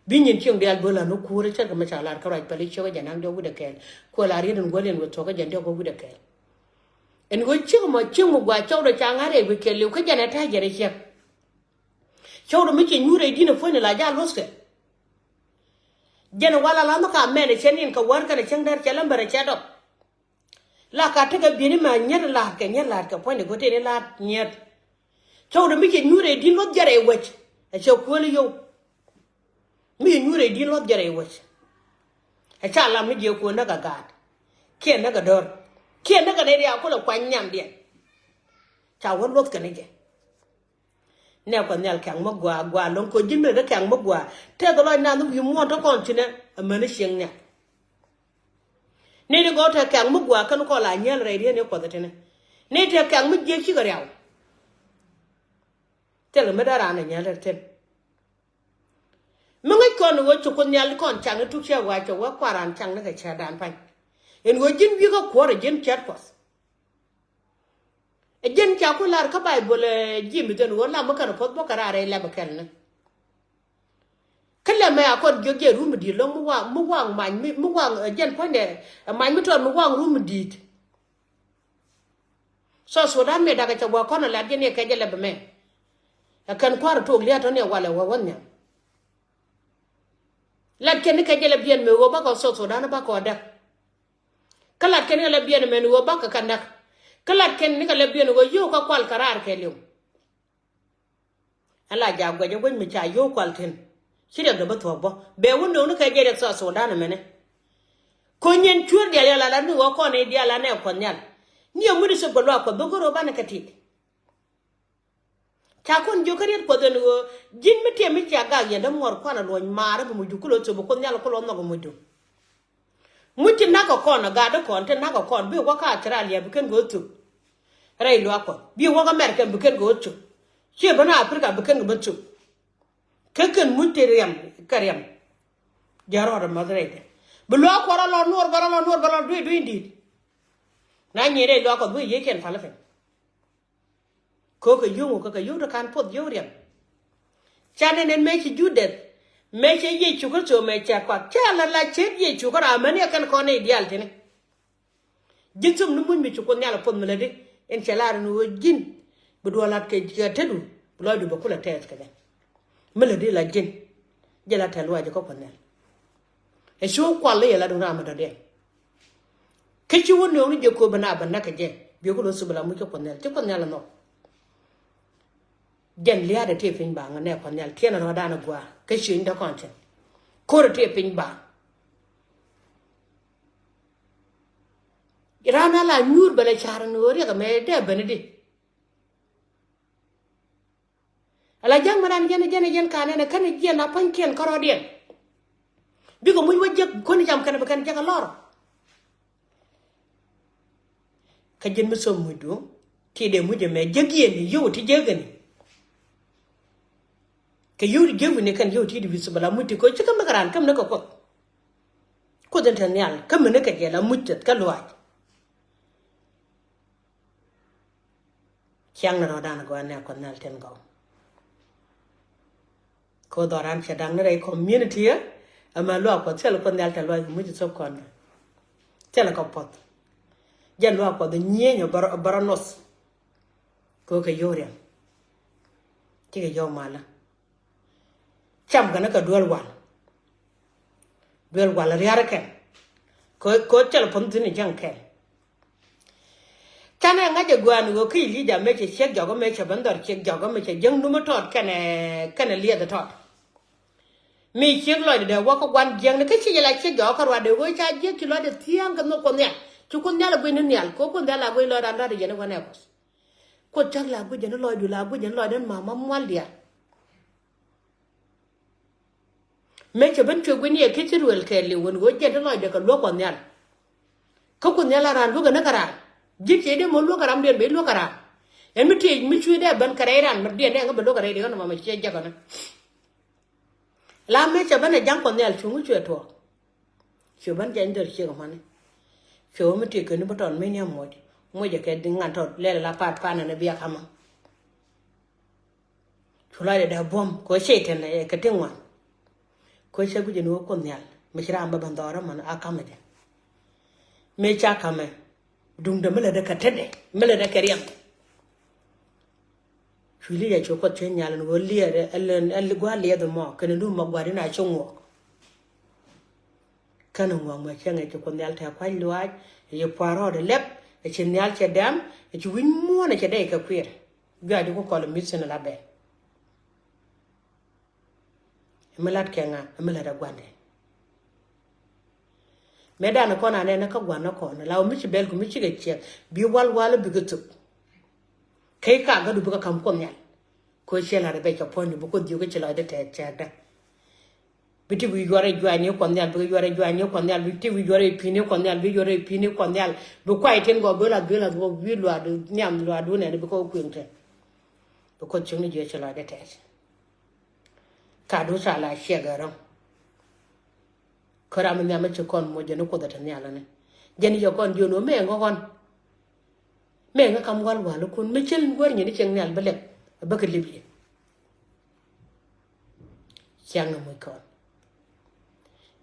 Bi nyin cieŋ diaal bä la̱t ni kuäär cä kɛ mi ca lar kä ruac päli ciök ɛ jɛn naŋ diɔ̱k wi̱cdɛ kɛɛl. Kuɛ la riet in guäl in wä thuɔ̱k ɛ jɛn diɔ̱k wä wi̱cdɛ kɛɛl. Ɛn ɣöö cieŋ mɔ cieŋ mi gua̱a̱k cɔwdɛ ca ŋa̱r rɛy wi̱c kɛɛl liw kä jɛn ɛ ta̱a̱ jɛn ɛ ciɛk. Cɔwdɛ mi ci nyuur rɛy di̱n ɛ puɔ̱ny la ja̱ luɔ̱thkɛ. Jɛn wala la nhɔk ka mɛn ɛ cɛ nin kɛ wär kɛn ɛ cäŋ dɛr cɛ lämbär ɛ cɛ dɔk. La ka tekɛ bieni ma nyɛt la̱a̱t kɛ nyɛt la̱a̱t kɛ puɔ̱nydɛ go̱teni la̱a̱t nyɛt. Cɔwdɛ mi cɛ nyuur rɛy di̱n luɔth jɛrɛ wec ɛ cɛ kuäli yow. Mi cɛ nyuur rɛy di̱n luɔth jɛrɛ wec. Ɛ ca lam mi jiɛ kuäl näk a gaat kiɛ näk a dör kiɛ näk a nɛy riaak kulɛ kuany nyamdiɛn. Ca wä luɔth kɛn jɛ. Nɛ Kuɔth Nhial kɛ̈ŋ mi gɔaa gɔaa lo̱ŋ kɛ ji̱n mi rɛ kɛ̈ŋ mi gɔaa. Tɛth lɔc nath ni wi̱i̱ muɔ̱ɔ̱n te kɔn cinɛ amäni cieŋ nhial. Ni ti gɔw tɛ kɛ̈ŋ mi gɔaa kɛn kɔn la nyɛl rɛy riet ni Kuɔth itinɛ. Ni tɛ kɛ̈ŋ mi jiɛk cikɛ riaw. Thilɛ mi dee raan ɛ nyɛl rɛy thin. Mi ŋäc kɔn ɣöö ci Kuoth Nhial kɔn caŋ i̱ tuk cɛ wa̱a̱ cɛ wä kuaran caŋ ni kɛ cɛɛtdan pa̱ny. Ɛn ɣöö ji̱n wi̱i̱ kä kuɔ̱r ɛ ji̱n cɛɛt Kuɔth. Ɛ ji̱n ca ku lar kä Baibol ɛ ji̱ mi dhɛn ɣöö lam mi kɛn puɔ̱th bä kɛ raar ɛ lɛp ɛ kɛl ni. Kä lɛmɛ a kɔn jiök jɛ rum mi di̱i̱t lo̱ŋ mi waŋ mi waŋ mac mi mi waŋ ɛ jiɛn puɔ̱nydɛ ɛ mac mi tɔt mi waŋ rum mi di̱i̱t. South Sudan mi dakɛ cɛ gua̱a̱ kɔn ɛ lat jɛ ni ɛ kɛ jɛ lɛp ɛmɛ. Ɛ kɛn kua̱r ɛ tuɔɔk lia̱a̱t tɔ̱ ni ɛ walɛ wä wä nhiam. Lat kɛn ni kɛ jɛ lɛp jiɛn mi ɣöö bakɔ South Sudan bakɔ däk. Kä lat kɛn ni kɛ lɛp jiɛn mɛn ɣöö bakɔ kɛ näk. Kä lat kɛn ni kɛ lɛp jiɛn ɣöö yio̱w kä kual kɛ raar kɛɛliw. Ala jaak guɛc ɛ guec mi ca yio̱w kual thi̱n. Ci riɛkdɛ bä thuɔ̱k bä bɛ wä nööŋni kɛ jɛ riɛk South Sudan ɛmɛnɛ. Ko̱ny yɛn cuäär diaal yɛ la la ni ɣöö kɔn i̱ diaal la nɛ Kuɔth Nhial. Ni ɛ muni thop kɛ luaak Kuɔth bä go̱r ɣöö banɛ kɛ tit. Ca kɔn jiök kä riet Kuɔth ɛn ɣöö ji̱n mi tiɛm mi cia gak yɛn dämuɔɔr kuan ɛ luɔ̱ny maarä bi mucdu kulɛ thop bi Kuoth Nhial kulɛ nhɔk ɛ mucdu. Muc ti na̱k kɛ kɔn ɛ gat di kɔn ti na̱k kɛ kɔn bi wä kä Australia bi kɛn kɛ wä thop. Rɛy luaak Kuɔth bi wä kä America bi kɛn kɛ wä thop. Ciɛ ben Africa bi kɛn kɛ ben thop. Kä kɛn muc ti riɛm kɛ riɛm. Jɛ rɔɔdɛ mäth rɛydɛ bi luaak Kuɔth rɔ lɔ nuɔr bä rɔ lɔ nuɔr bä rɔ dui̱ dui̱ di̱i̱t. Na nyin rɛy luaak Kuɔth bi yiëë kɛn pal piny. Ko̱kɛ yio̱w ŋu kä kɛ yio̱w ti ka̱n puɔth yio̱w riɛm. Ca nɛn ɛn mëë ci Judɛth mëë cɛ Yecu Kritho mëë cɛ kuak cɛ la la ce̱t Yecu kä ram mäni ɛ kɛn kɔn nɛy diaal tini. Ji̱n thop ni muc mi ci Kuoth Nhial ɛ puɔth mi lätdi ɛn cɛ lar ɛn ɣöö ji̱n bi duɔl lat kɛ kɛ tetdu bi lɔcdu bɛ kulɛ tɛth kɛ jɛ. Mi lätdi la ji̱n jɛ la tɛth luaacɛ kä Kuoth Nhial. Ɛ cu kual i̱ yɛ la duŋ ram mi dɔ̱diɛn. Kä ci wä nööŋni jɛ kööbä na bä näk kɛ jɛ biɛ ku lo̱th thop la muc kä Kuɔth Nhial ci Kuɔth Nhial ɛ nhɔk. Jɛn lia̱a̱dɛ tëë piny ba ŋä nɛ Kuɔth Nhial tiɛn rɔ̱dan ɛ gua̱a̱ kä ciöny dee kɔn cɛ. Ko̱rɛ tëë piny ba. Raan a la nyuur bɛ lɛ ca̱r ni ɣöö riɛk ɛmɛ dee ben di. Ala ja̱ŋ mi raan jɛn jɛn jɛn ka nɛn ɛ kän jiɛn a pua̱nykiɛn kärɔɔdiɛn. Bikɛ muc wä jek kuäni jam kɛn bi kɛn jek a lɔr. Kä ji̱n mi thop mucdu ti dee muc ɛmɛ jek yɛn yio̱w ti jek ɛn. Kɛ yio̱w ti jek wi̱ni kɛn yio̱w ti di wi̱c thop ala muc ti ko̱ ci kä mi kɛ raan kä mi ni kɛ kuoth. Kuoth in te nhial kä mi ni kɛ jɛ la muc teth kä luaac. Ciaŋ ni rɔɔdan gɔaa nɛ Kuɔth Nhial tin gɔw. Ko dhɔran cɛ daŋ ni rɛy community ɛ. Ɛmɛ luaak Kuɔth thil Kuɔth Nhial tɛ luac muc thop kɔn. Thil kɛ puɔth. Jɛ luaak Kuɔth nyieny ɛ bärä noth. Ko kɛ yio̱w riɛm. Cikɛ yio̱w malä. Cam kɛn kɛ duel wal. Duel wal riar kɛn. Ko, ko cɛl pun thin ja̱ŋ kɛn. Canɛ ŋa̱c ɛ gua̱a̱n ɣöö ki Elija mëë cɛ ciek jɔk mëë cɛ ben dhɔr ciek jɔk mëë cɛ jiäŋ numä tɔt kɛnɛ, kɛnɛ liɛth tɔt. Mi ciek lɔcdɛ wä kä gua̱n jiäkni kä ci jɛ la ciek jɔk kä ruaadɛ ɣöö ca jiäk ci lɔcdɛ thiäŋ kɛ nhök Kuɔth Nhial. Ci Kuoth Nhial a guic ni nhial ko Kuoth Nhial a guic lɔcdan ruaadɛ yɛn i̱ wä nɛ Kuɔth. Kuoth cak la guic jɛ ni lɔcdu la guic jɛ ni lɔcdan ma ma mual diaal. Mëë cɛ ben cuɛ gui̱n yɛ ki̱th ci ruël kɛɛliw wän ɣöö jɛn ti lɔcdɛ kɛ luäk Kuɔth Nhial. Kä Kuoth Nhial a raan luäk ɛn kä raan. Ji̱n ciɛ dee mɔ luäk kɛ ramdiɛn ben luäk kɛ raan. Ɛn mi tiec mi cuɛ dee ben kɛ rɛy raan mi diɛn dee ŋä ben luäk kɛ rɛy diɛn ŋä nɔmɔ mi ciɛ jek ɛn. La mëë cɛ ben ɛ ja̱ŋ Kuɔth Nhial cuŋ cuɛ tuɔɔk. Cuɛ ben jany dhɔr ciek ɛmɔni. Cuɛ wä mi tiec kɛ ni bä tɔn mi ni ɛmɔc. Mɔc ɛ kɛ di ŋan tɔt lɛl la paat paanɛ ni bia kamä. Cu lɔcdɛ dee buɔ̱m kɛ ɣöö Cɛytan ɛ kɛ ti ŋuan. Kɛ ɣöö cɛ guic ɛn ɣöö Kuoth Nhial mi ci ram bä ben dhɔrä män a ka̱mɛ jɛ. Mëë ca ka̱mɛ duŋdɛ mi lätdɛ kɛ tetdɛ mi lätdɛ kɛ riɛm. Cu Elija cu Kuoth cuɛ nyal ɛn ɣöö liɛɛrɛ ɛn gua̱a̱r liɛth ɛmɔ kɛnɛ dum ma gua̱a̱r in a ci ŋuɔk. Känɛ ŋuɔ̱k mɛ cäŋ ɛ ci Kuoth Nhial tɛ̈ kua̱c luaac ɛ ci pua̱a̱r rɔɔdɛ lɛp ɛ ci nhial cɛ dɛm ɛ ci wi̱ny muɔ̱ɔ̱n ɛ cɛ dɛy kɛ kui̱r. Juac di ku kɔl ɛ mi̱th thi̱n ɛ la bɛl. Ɛ mi la̱t kɛ ŋa ɛ mi la̱t ɛ gua̱ndɛ. Mëë danɛ kɔn anɛ ni kä gua̱n ni kɔn la wä mi ci bɛl ku mi cikɛ ciɛk bi wal wal bikɛ thop. Kɛ ka gädu bikɛ ka̱m Kuoth Nhial. Ko ciɛ la̱t ɛ bɛc kɛ puɔ̱nydu bi Kuoth jiök kä ci lɔcdɛ tɛɛk cɛɛkdä. Bi ti wi̱i̱ yuɔrɛ juac ni Kuɔth Nhial, bi yuɔrɛ juac ni Kuɔth Nhial, bi ti wi̱i̱ yuɔrɛ pi̱i̱ ni Kuɔth Nhial, bi yuɔrɛ pi̱i̱ ni Kuɔth Nhial, bi kuay tin gɔɔ bi lath bi lath wä wi̱i̱ luaadu nhiam luaadu nɛn bi kɔk kui̱ŋ tɛn. Bi Kuoth cieŋ ni jiɛ ci lɔcdɛ tɛɛk. Ka du ca la ciɛk ɛ rɔ̱ŋ. Kä ram mi nhiam mi ci kɔn moc jɛn ni Kuoth ɛ te nhial ni jɛn yɛ kɔn jiön wä mɛ ŋä kɔn. Mɛ ŋä kam wal wal kun mi cil wär nyɛ ni cieŋ nhial bi lɛp bä kɛ lip yɛ. Ciaŋ ni muc kɔn.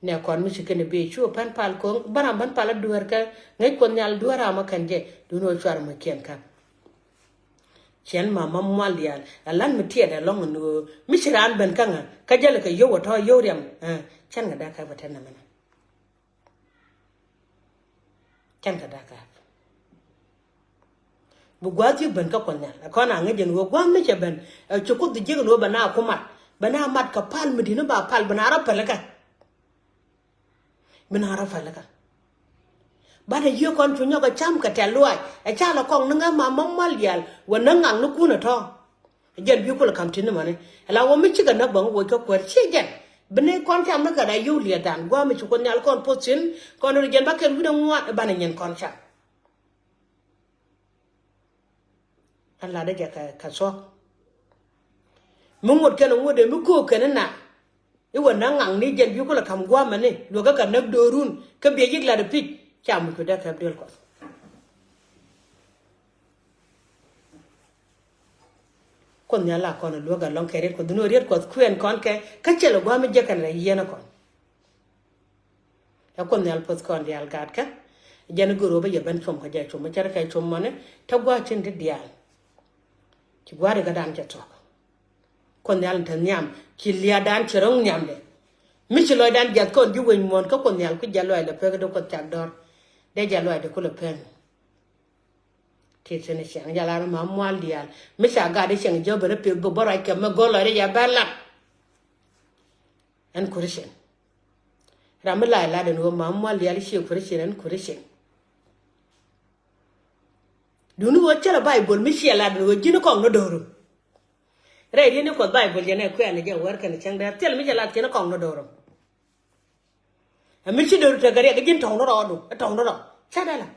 Nɛ kɔn mi ci kɛn bi cu pɛn pal ko̱ŋ bä ram bän pal a dueer kä ŋäc Kuɔth Nhial dueer ram a kɛn jɛ dun wä cuar muc kiɛn kä. Ciɛn ma ma mual diaal a lan mi tiɛɛt ɛlɔ̱ŋ ni ɣöö mi ci raan ben kä ŋä kä jälɛ kɛ yio̱w a tɔ̱ yio̱w riɛm. Cɛn kɛ dak kɛ bä tɛn nɛ mɛnɛ. Cɛn kɛ dak kɛ bi gua̱a̱th yik ben kä Kuɔth Nhial ɛ kɔn a ŋäc jɛn ɣöö gua̱a̱th mi cɛ ben. Ci Kuoth jiäk ni ɣöö bɛ na ku mat bɛ na mat kɛ pal mi di̱t ni ba pal bɛ na rɔ päl kɛ. Bi na rɔ pälikä. Banɛ yiëë kɔn cu nyɔk ɛ cam kɛ tɛ̈th luaac ɛ ca lɛ kɔŋ ni ŋäm ma mɔm mal diaal wä näk ŋaknikun ɛ tɔ̱. Jɛn bi kulɛ ka̱m ti̱n ni mäni ɛ la wä mi cikɛ näk bäŋ woc kä kuäär ciɛ jɛn. Bi ni kɔn cam ni kɛ da yio̱w liɛɛthan gua̱a̱m mi ci Kuoth Nhial kɔn poth thi̱n kɔn ri jɛn ba kɛn wi̱n ɛ ŋuan ɛ banɛ nyin kɔn cam. Ɛn latdä jɛ kɛ, kɛ thuɔ̱k. Mi ŋot kɛn ŋot ɛ mi köök kɛn na. I̱ wä näk ŋaŋ ni jɛn bi kulɛ ka̱m gua̱a̱mɛ ni luäkä kɛ näk do̱run kä biɛ yik lat ɛ pi̱c. Ca muc ku dee kɛp duel Kuɔth. Kuoth Nhial la kɔn ɛ luäk ɛlɔ̱ŋ kɛ riet Kuɔth dun ɛ riet Kuɔth kuɛn kɔn kɛ kä cɛl ɛ gua̱a̱mɛ jɛ kɛn rɛ yiɛn ɛ kɔn. Ɛ Kuoth Nhial puɔth kɔn diaal gaatkä. Jɛn i̱ gör ɣöö bä yɛ ben cuɔm kä jɛ cuɔm mi cärkɛ cuɔm mɔni te gua̱a̱th tin ti diaal. Ci gua̱a̱th i̱ kä dan cɛ thuɔ̱k. Kuoth Nhial in te nhiam ci lia̱a̱dan cɛ ro̱ŋ nhiamdɛ. Mi ci lɔcdan jiath kɔn ji̱ wec muɔ̱ɔ̱n kä Kuoth Nhial ku jɛ lɔcdɛ pek dee Kuoth cak dɔ̱r. Dee jɛ lɔcdɛ kulɛ pen. Ti thi̱n i̱ ciɛŋ jɛ lar ma mual diaal mi ca gat i̱ ciɛŋ jɛ ben i̱ pek bi bä ruac kɛ mi go̱l lɔcdɛ jɛ ben lat. Ɛn Christian. Ram mi lac lat ɛn ɣöö ma mual diaal i̱ ciɛ Christian ɛn Christian. Duni ɣöö cä lɛ Baibol mi ciɛ lat ɣöö ji̱n kɔŋ ni do̱r. Rɛy ri̱n ni Kuɔth Baibol jɛn ɛ kuɛn jɛ wär kɛn cäŋ dee thil mi cɛ lat ciɛ ni kɔŋ ni do̱r. Ɛ mi ci do̱r tekɛ riɛk ji̱n tɔ̱ŋ ni rɔɔdu, ɛ tɔ̱ŋ ni rɔ. Cä dee la.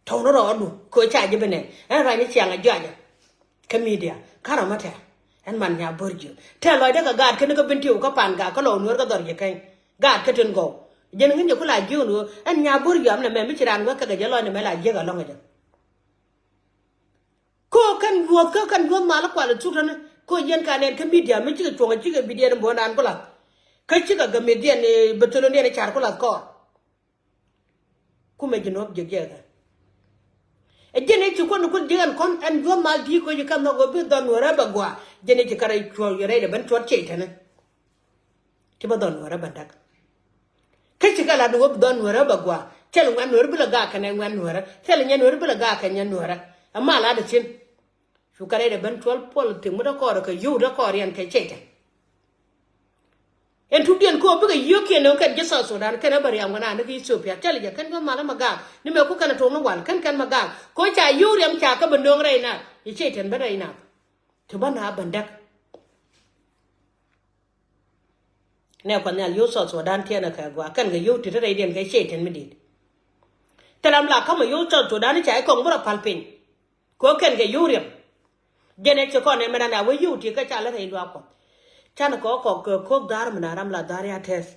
Tɔ̱ŋ ni rɔɔdu kɛ ɣöö ca ji̱ bi nɛn ɛn ruac ni ciaŋ a jɔacɛ. Kä midia kä rɔmɔ tɛ̈ ɛn man nya bo̱r jiök tɛ̈ lɔcdä kɛ gaat kä ni kä bin tiw kä pan gaat kä lɔw nuɔ̱ɔ̱r kä dhɔr ji̱ käny. Gaat kä tin gɔw jɛn ŋi̱n jɛ ku la jiök ni ɣöö ɛn nya bo̱r jiök am nɛ mɛ mi ci raan wä kɛ kɛ jɛ lɔc ni mɛ la jiäk alɔŋ jɛ. Kä kɛn yuɔth kä kɛn yuɔth mal kual thuk tani kä yɛn ka nɛn kä midia mi cikɛ cuɔ̱ŋ cikɛ bidiɛn buɔ̱n raan ku lath. Kä cikɛ gɛ midiɛn bɛ thölöndiɛn car ku lath kɔɔr. Kumɛ ji̱n wä jiäk jiäk ɛ jɛn ɛ ci kuɔn kul jiäk ɛn kɔn ɛn yuɔth mal di̱i̱ koci kɛn nhɔk ɣöö bi dhɔn nuɛrä bɛ gua. Jɛn ɛ ci kärɛ cuɔl yɛ rɛy dɛ ben cuɔt ciey tɛnɛ. Ti bä dhɔn nuɛrä bɛ däk. Kä ci kɛ lat ni wä bi dhɔn nuɛrä bɛ gua. Thil ŋuɛn nuɛrä bi lɛ gak kɛnɛ ŋuɛn nuɛrä thil nyɛ nuɛrä bi lɛ gak kɛ nyɛ nuɛrä. Ɛ mal lat ɛ thi̱n. Cu kɛ rɛy dɛ ben cuɔl puɔl thi̱n mi dä kɔɔr kɛ yio̱w dä kɔɔr yɛn kɛ ciey tɛn. Ɛn tukdiɛn kɛ ɣöö bikɛ yio̱kiɛn ni ɣöö kɛn ji̱ South Sudan kɛn ɛ bä riam kɛ naan ni kɛ Ethiopia thil jɛ kɛn bä mal ɛ ma gaak ni mɛ ku kɛn ɛ tok ni wal kɛn kɛn ma gaak kɛ ɣöö ca yio̱w riam ca kä bä nööŋ rɛy naath. Yɛ ciey tɛn bä rɛy naath. Ti bä na bä däk. Nɛ kuan nhial yio̱w South Sudan tiɛn ɛ kɛ gua kɛn kɛ yio̱w ti te rɛydiɛn kɛ ciey tɛn mi di̱i̱t. Thil ram la ka̱mɛ yio̱w South Sudan ca i̱ kɔŋ bi rɔ pal piny. Kɛ ɣöö kɛn kɛ yio̱w riɛm. Jɛn ɛ ci kɔn ɛmɛ dan a wee yio̱w ti kä ca lät rɛy luaak Kuɔth. Canɛ kɛ ɣöö kɔk kɛ ko̱k dha̱a̱r mi na ram la dha̱a̱r ya tɛth.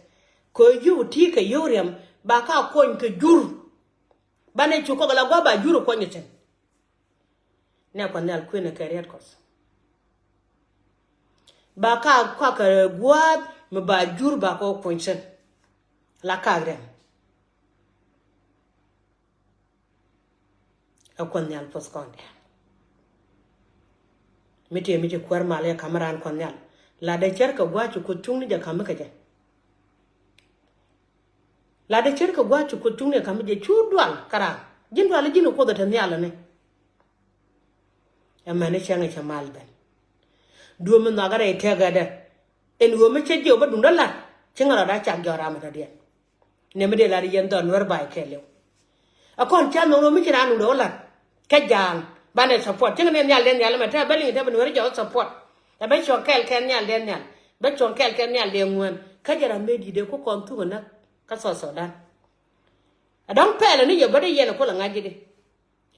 Kɛ ɣöö yio̱w ti kɛ yio̱w riɛm ba ka kuɔny kɛ jur. Banɛ cu kɔk la gua̱a̱th ba jur kuɔny ithin. Nɛ kuath nhial kuënɛ kɛ riɛt Kuɔth. Ba ka kuak kɛ gua̱a̱th mi ba jur ba kɛ kuɔny ithin. La kaak riɛm. Ɛ kuɔth nhial puɔth kɔn diaal. Mi tëë mi ci kuäär mal yɛ ka̱m raan kuɔth nhial. La dee cär kɛ gua̱a̱c ci Kuoth cuŋni jɛ ka̱m mi kɛ jɛ. La dee cär kɛ gua̱a̱c ci Kuoth cuŋni jɛ ka̱m mi jɛ cu dual kä raan. Ji̱n dual ji̱n Kuoth ɛ te nhial ni. Ɛmɛn i̱ cäŋ i̱ cɛ mal ben. Duɔ̱ɔ̱m mi nhɔakä rɛy tëkädɛ. Ɛn ɣöö mi cä jiɛ wä bä duŋdä la̱t ci ŋa̱r rɔɔdɛ cak jɔɔk ram mi dɔ̱diɛn. Nɛ mi dee lar yɛn dhɔn nuɛr bay kɛɛliw. A kɔn ca nhɔk nuɔr mi ci raan nuŋdɛ wä lat. Kä ja̱a̱ŋ banɛ support cieŋ nɛ nhial dee nhial mɛ te bä liŋ te bä nuɛr jɛ wä support. Ɛ bä cuɔ̱ŋ kɛɛl kɛn nhial dee nhial bä cuɔ̱ŋ kɛɛl kɛn nhial dee ŋuään kä jɛ ram mëë di̱t dee ku kɔn thuk ɛ näk kä South Sudan. A dɔ̱ŋ pɛɛl ɛ ni yɛ bä dee yɛn ɛ kul ɛ ŋa̱c ji̱ di.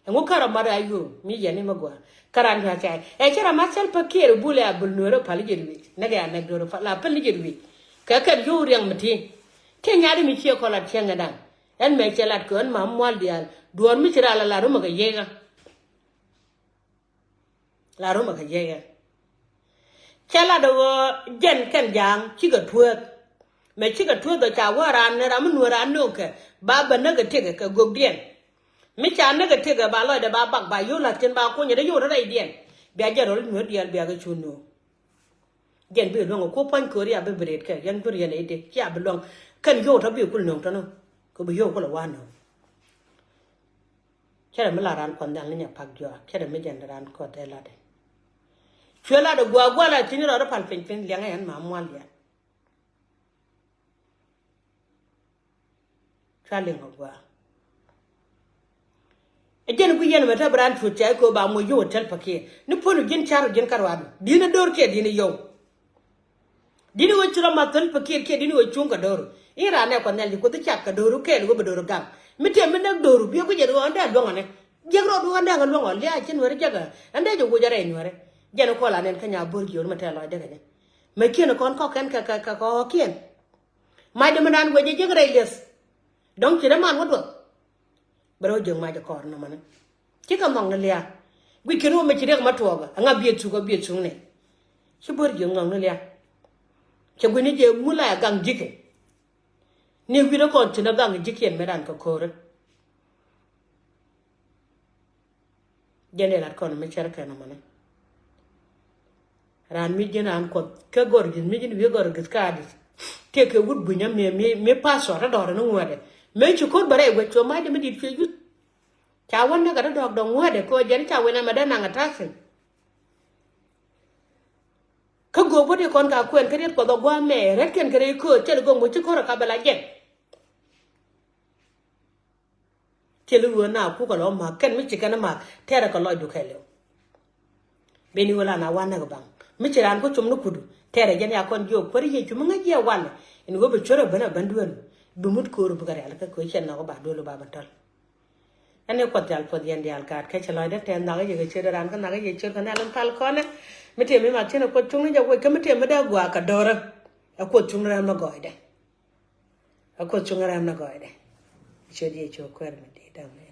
Ɛŋu kärɔ mat a yuum mi yɛn imɛ gua̱a̱. Kä ran jua̱ cay ɛ cä ram a Salva Kiir bul ɛ a bul nueeri pal i̱ jɛ ruic. Nɛk ɛ a nɛk dueeri pal a päl i̱ jɛ ruic. Kɛ kɛn yio̱w riɛŋ mi ti. Ti nyari mi ciɛ kɔl a tiɛŋ ɛ da̱ŋ. Ɛn mɛ cɛ lat kɛ ɣän mam mual diaal duɔ̱ɔ̱r mi ci ral a la rumɛ kɛ yiëëkä. La rumɛ kɛ yiëëkä. Cɛ lat ɣöö jɛn kɛn ja̱a̱ŋ cikɛ tueek. Mɛ cikɛ tueek dhɔ ca wä raan ni ram mi nueer raan nööŋkɛ ba bä näk kɛ tëkɛ kɛ gökdiɛn. Mi ca näk kɛ tëkɛ ba lɔcdɛ ba bak ba yio̱w la̱th cin ba kunyɛ dee yio̱w rɛydiɛn. Bia jɛ rɔl nueer diaal bia kɛ cu nööŋ. Jɛn bi luäŋ ɛ ku pua̱ny kööri a bi bi ret kɛ yɛn bi riɛn ɛ i̱di cia bi luäŋ. Kɛn yio̱w tɔ bi kul nööŋ tɔnɔ kɛ bi yio̱w kul ɛ wa̱a̱ nööŋ. Cɛ rɛ mi la raan kuɔth nhial ni nyɛ pak jɔak cɛ rɛ mi jɛn raan kuɔth ɛ latdɛ. Cuɛ latdɛ gua̱a̱ gua̱a̱ la thi̱n rɔɔdɛ pal piny piny liɛŋɛ ɛn ma mual yɛn. Cua liŋ ɛ gua̱a̱. Ɛ jɛn guic yɛn ɛmɛ te bi raan cuɔt ca i̱ köö ba moc yio̱w ɛ Salva Kiir ni puɔ̱nu ji̱n car ɔ ji̱n kärɔaadu di̱n ɛ do̱r kiɛ di̱n ɛ yio̱w. Di̱n i̱ ɣöö ci rɔ math Salva Kiir kiɛ di̱n i̱ ɣöö cuŋ kɛ do̱ru. I̱ raan nɛ kuɔth nhial ji̱ kuoth i̱ cak kɛ do̱ru kɛɛl ɣöö bɛ do̱ru gaŋ. Mi tëë mi näk do̱ru biɛ guic yɛn ɣöö ɛn dee luäŋ ɔnɛ. Jiäk rɔɔdu ɛn dee kɛ luäŋ ɔ lia̱a̱ ci nuɛri jiäk ɛ ɛn dee jɛ woc ɛ rɛy nuɛri. Jɛn i̱ kɔl anɛn kä nya bo̱r jiöör mi tɛɛ lɔcdɛ kɛ jɛ. Mɛ kiɛn ɛ kɔn kɔk kɛn kɛ kɛ kɛ kɔɔkiɛn. Macdɛ mi naan guɛc jɛ jiäk rɛy lieth. Dɔ̱ŋ ci dee man wä duɔth. Bɛ rɔ jiäk mac ɛ kɔɔr nɔmɔni. Cikɛ nhɔk ni lia̱a̱. Guic kɛn wä mi ci riɛk ma tuɔɔkä ɛŋa biɛ thuk ɛ biɛ thuk ni. Ci bo̱r jiäk nhɔk ni lia̱a̱. Cɛ guic ni jɛ mula ɛ gaŋ ji̱kɛ. Ni wi̱rɛ kɔn thi̱n ɛ gaŋ ji̱kiɛn mëë ran kɛ ko̱rä. Jɛn dee lat kɔn mi cär kɛn ɛmɔnɛ. Raan mi ji̱n raan kuɔth kä gɔr gi̱th mi ji̱n wi̱i̱ gɔr gi̱th ka̱a̱di̱t. Tëë kɛ wut gui̱nyä mi mi mi passport ɛ dɔ̱rɛ ni ŋuädɛ. Mëë ci ko̱r bä rɛy wec cuɛ ma̱cdɛ mi di̱t cuɛ yuth. Ca wä näk ɛ dɔ̱dɔ̱k dɔ̱ŋ ŋuädɛ kɛ ɣöö jɛn ca wen ɛmɛ dee naŋ ɛ ta̱thi̱n. Kä göök bä ti kɔn ka kuɛn kä riet kuɔth ɔ gua̱a̱ mɛ rɛt kɛn kɛ rɛy kööt cɛl go̱o̱ŋ bä ci ko̱r ɛ ka bɛ la jɛn. Thil i̱ ɣöö na kukɛ lɔ ma̱a̱k kɛn mi ci kɛn ma̱a̱k tɛrɛ kɛ lɔcdu kɛɛliw. Beni ɣöö la na wanɛ kɛ baŋ mi ci raan kä cum ni kudu tɛrɛ jɛn ya kɔn jiök kuäär Yecu mi ŋäc jiɛ wanɛ in ɣöö bi cuɛr ɛ ben ɛ ben duel bi mut ko̱o̱r bi kɛ rial kä köö cɛ nhɔk ba duel ba ben tɔl. Ɛn ɛ Kuɔth Diaal puɔth yɛn diaal gaat kɛ cɛ lɔcdɛ tɛth nhɔk i̱ yɛ kɛ ciöt raan kä nhɔk i̱ yɛ ciöt kɛ nhial in pal kɔnɛ. Mi tëë mi mak cin ɛ Kuoth cuŋni jɛ wec kä mi tëë mi dee guaak kɛ do̱rä. Ɛ Kuoth cuŋni rɛm ni gɔɔydɛ. Ɛ Kuoth cuŋni rɛm ni gɔɔydɛ. Ciöt Yecu kuäär mi di̱i̱t. Amen.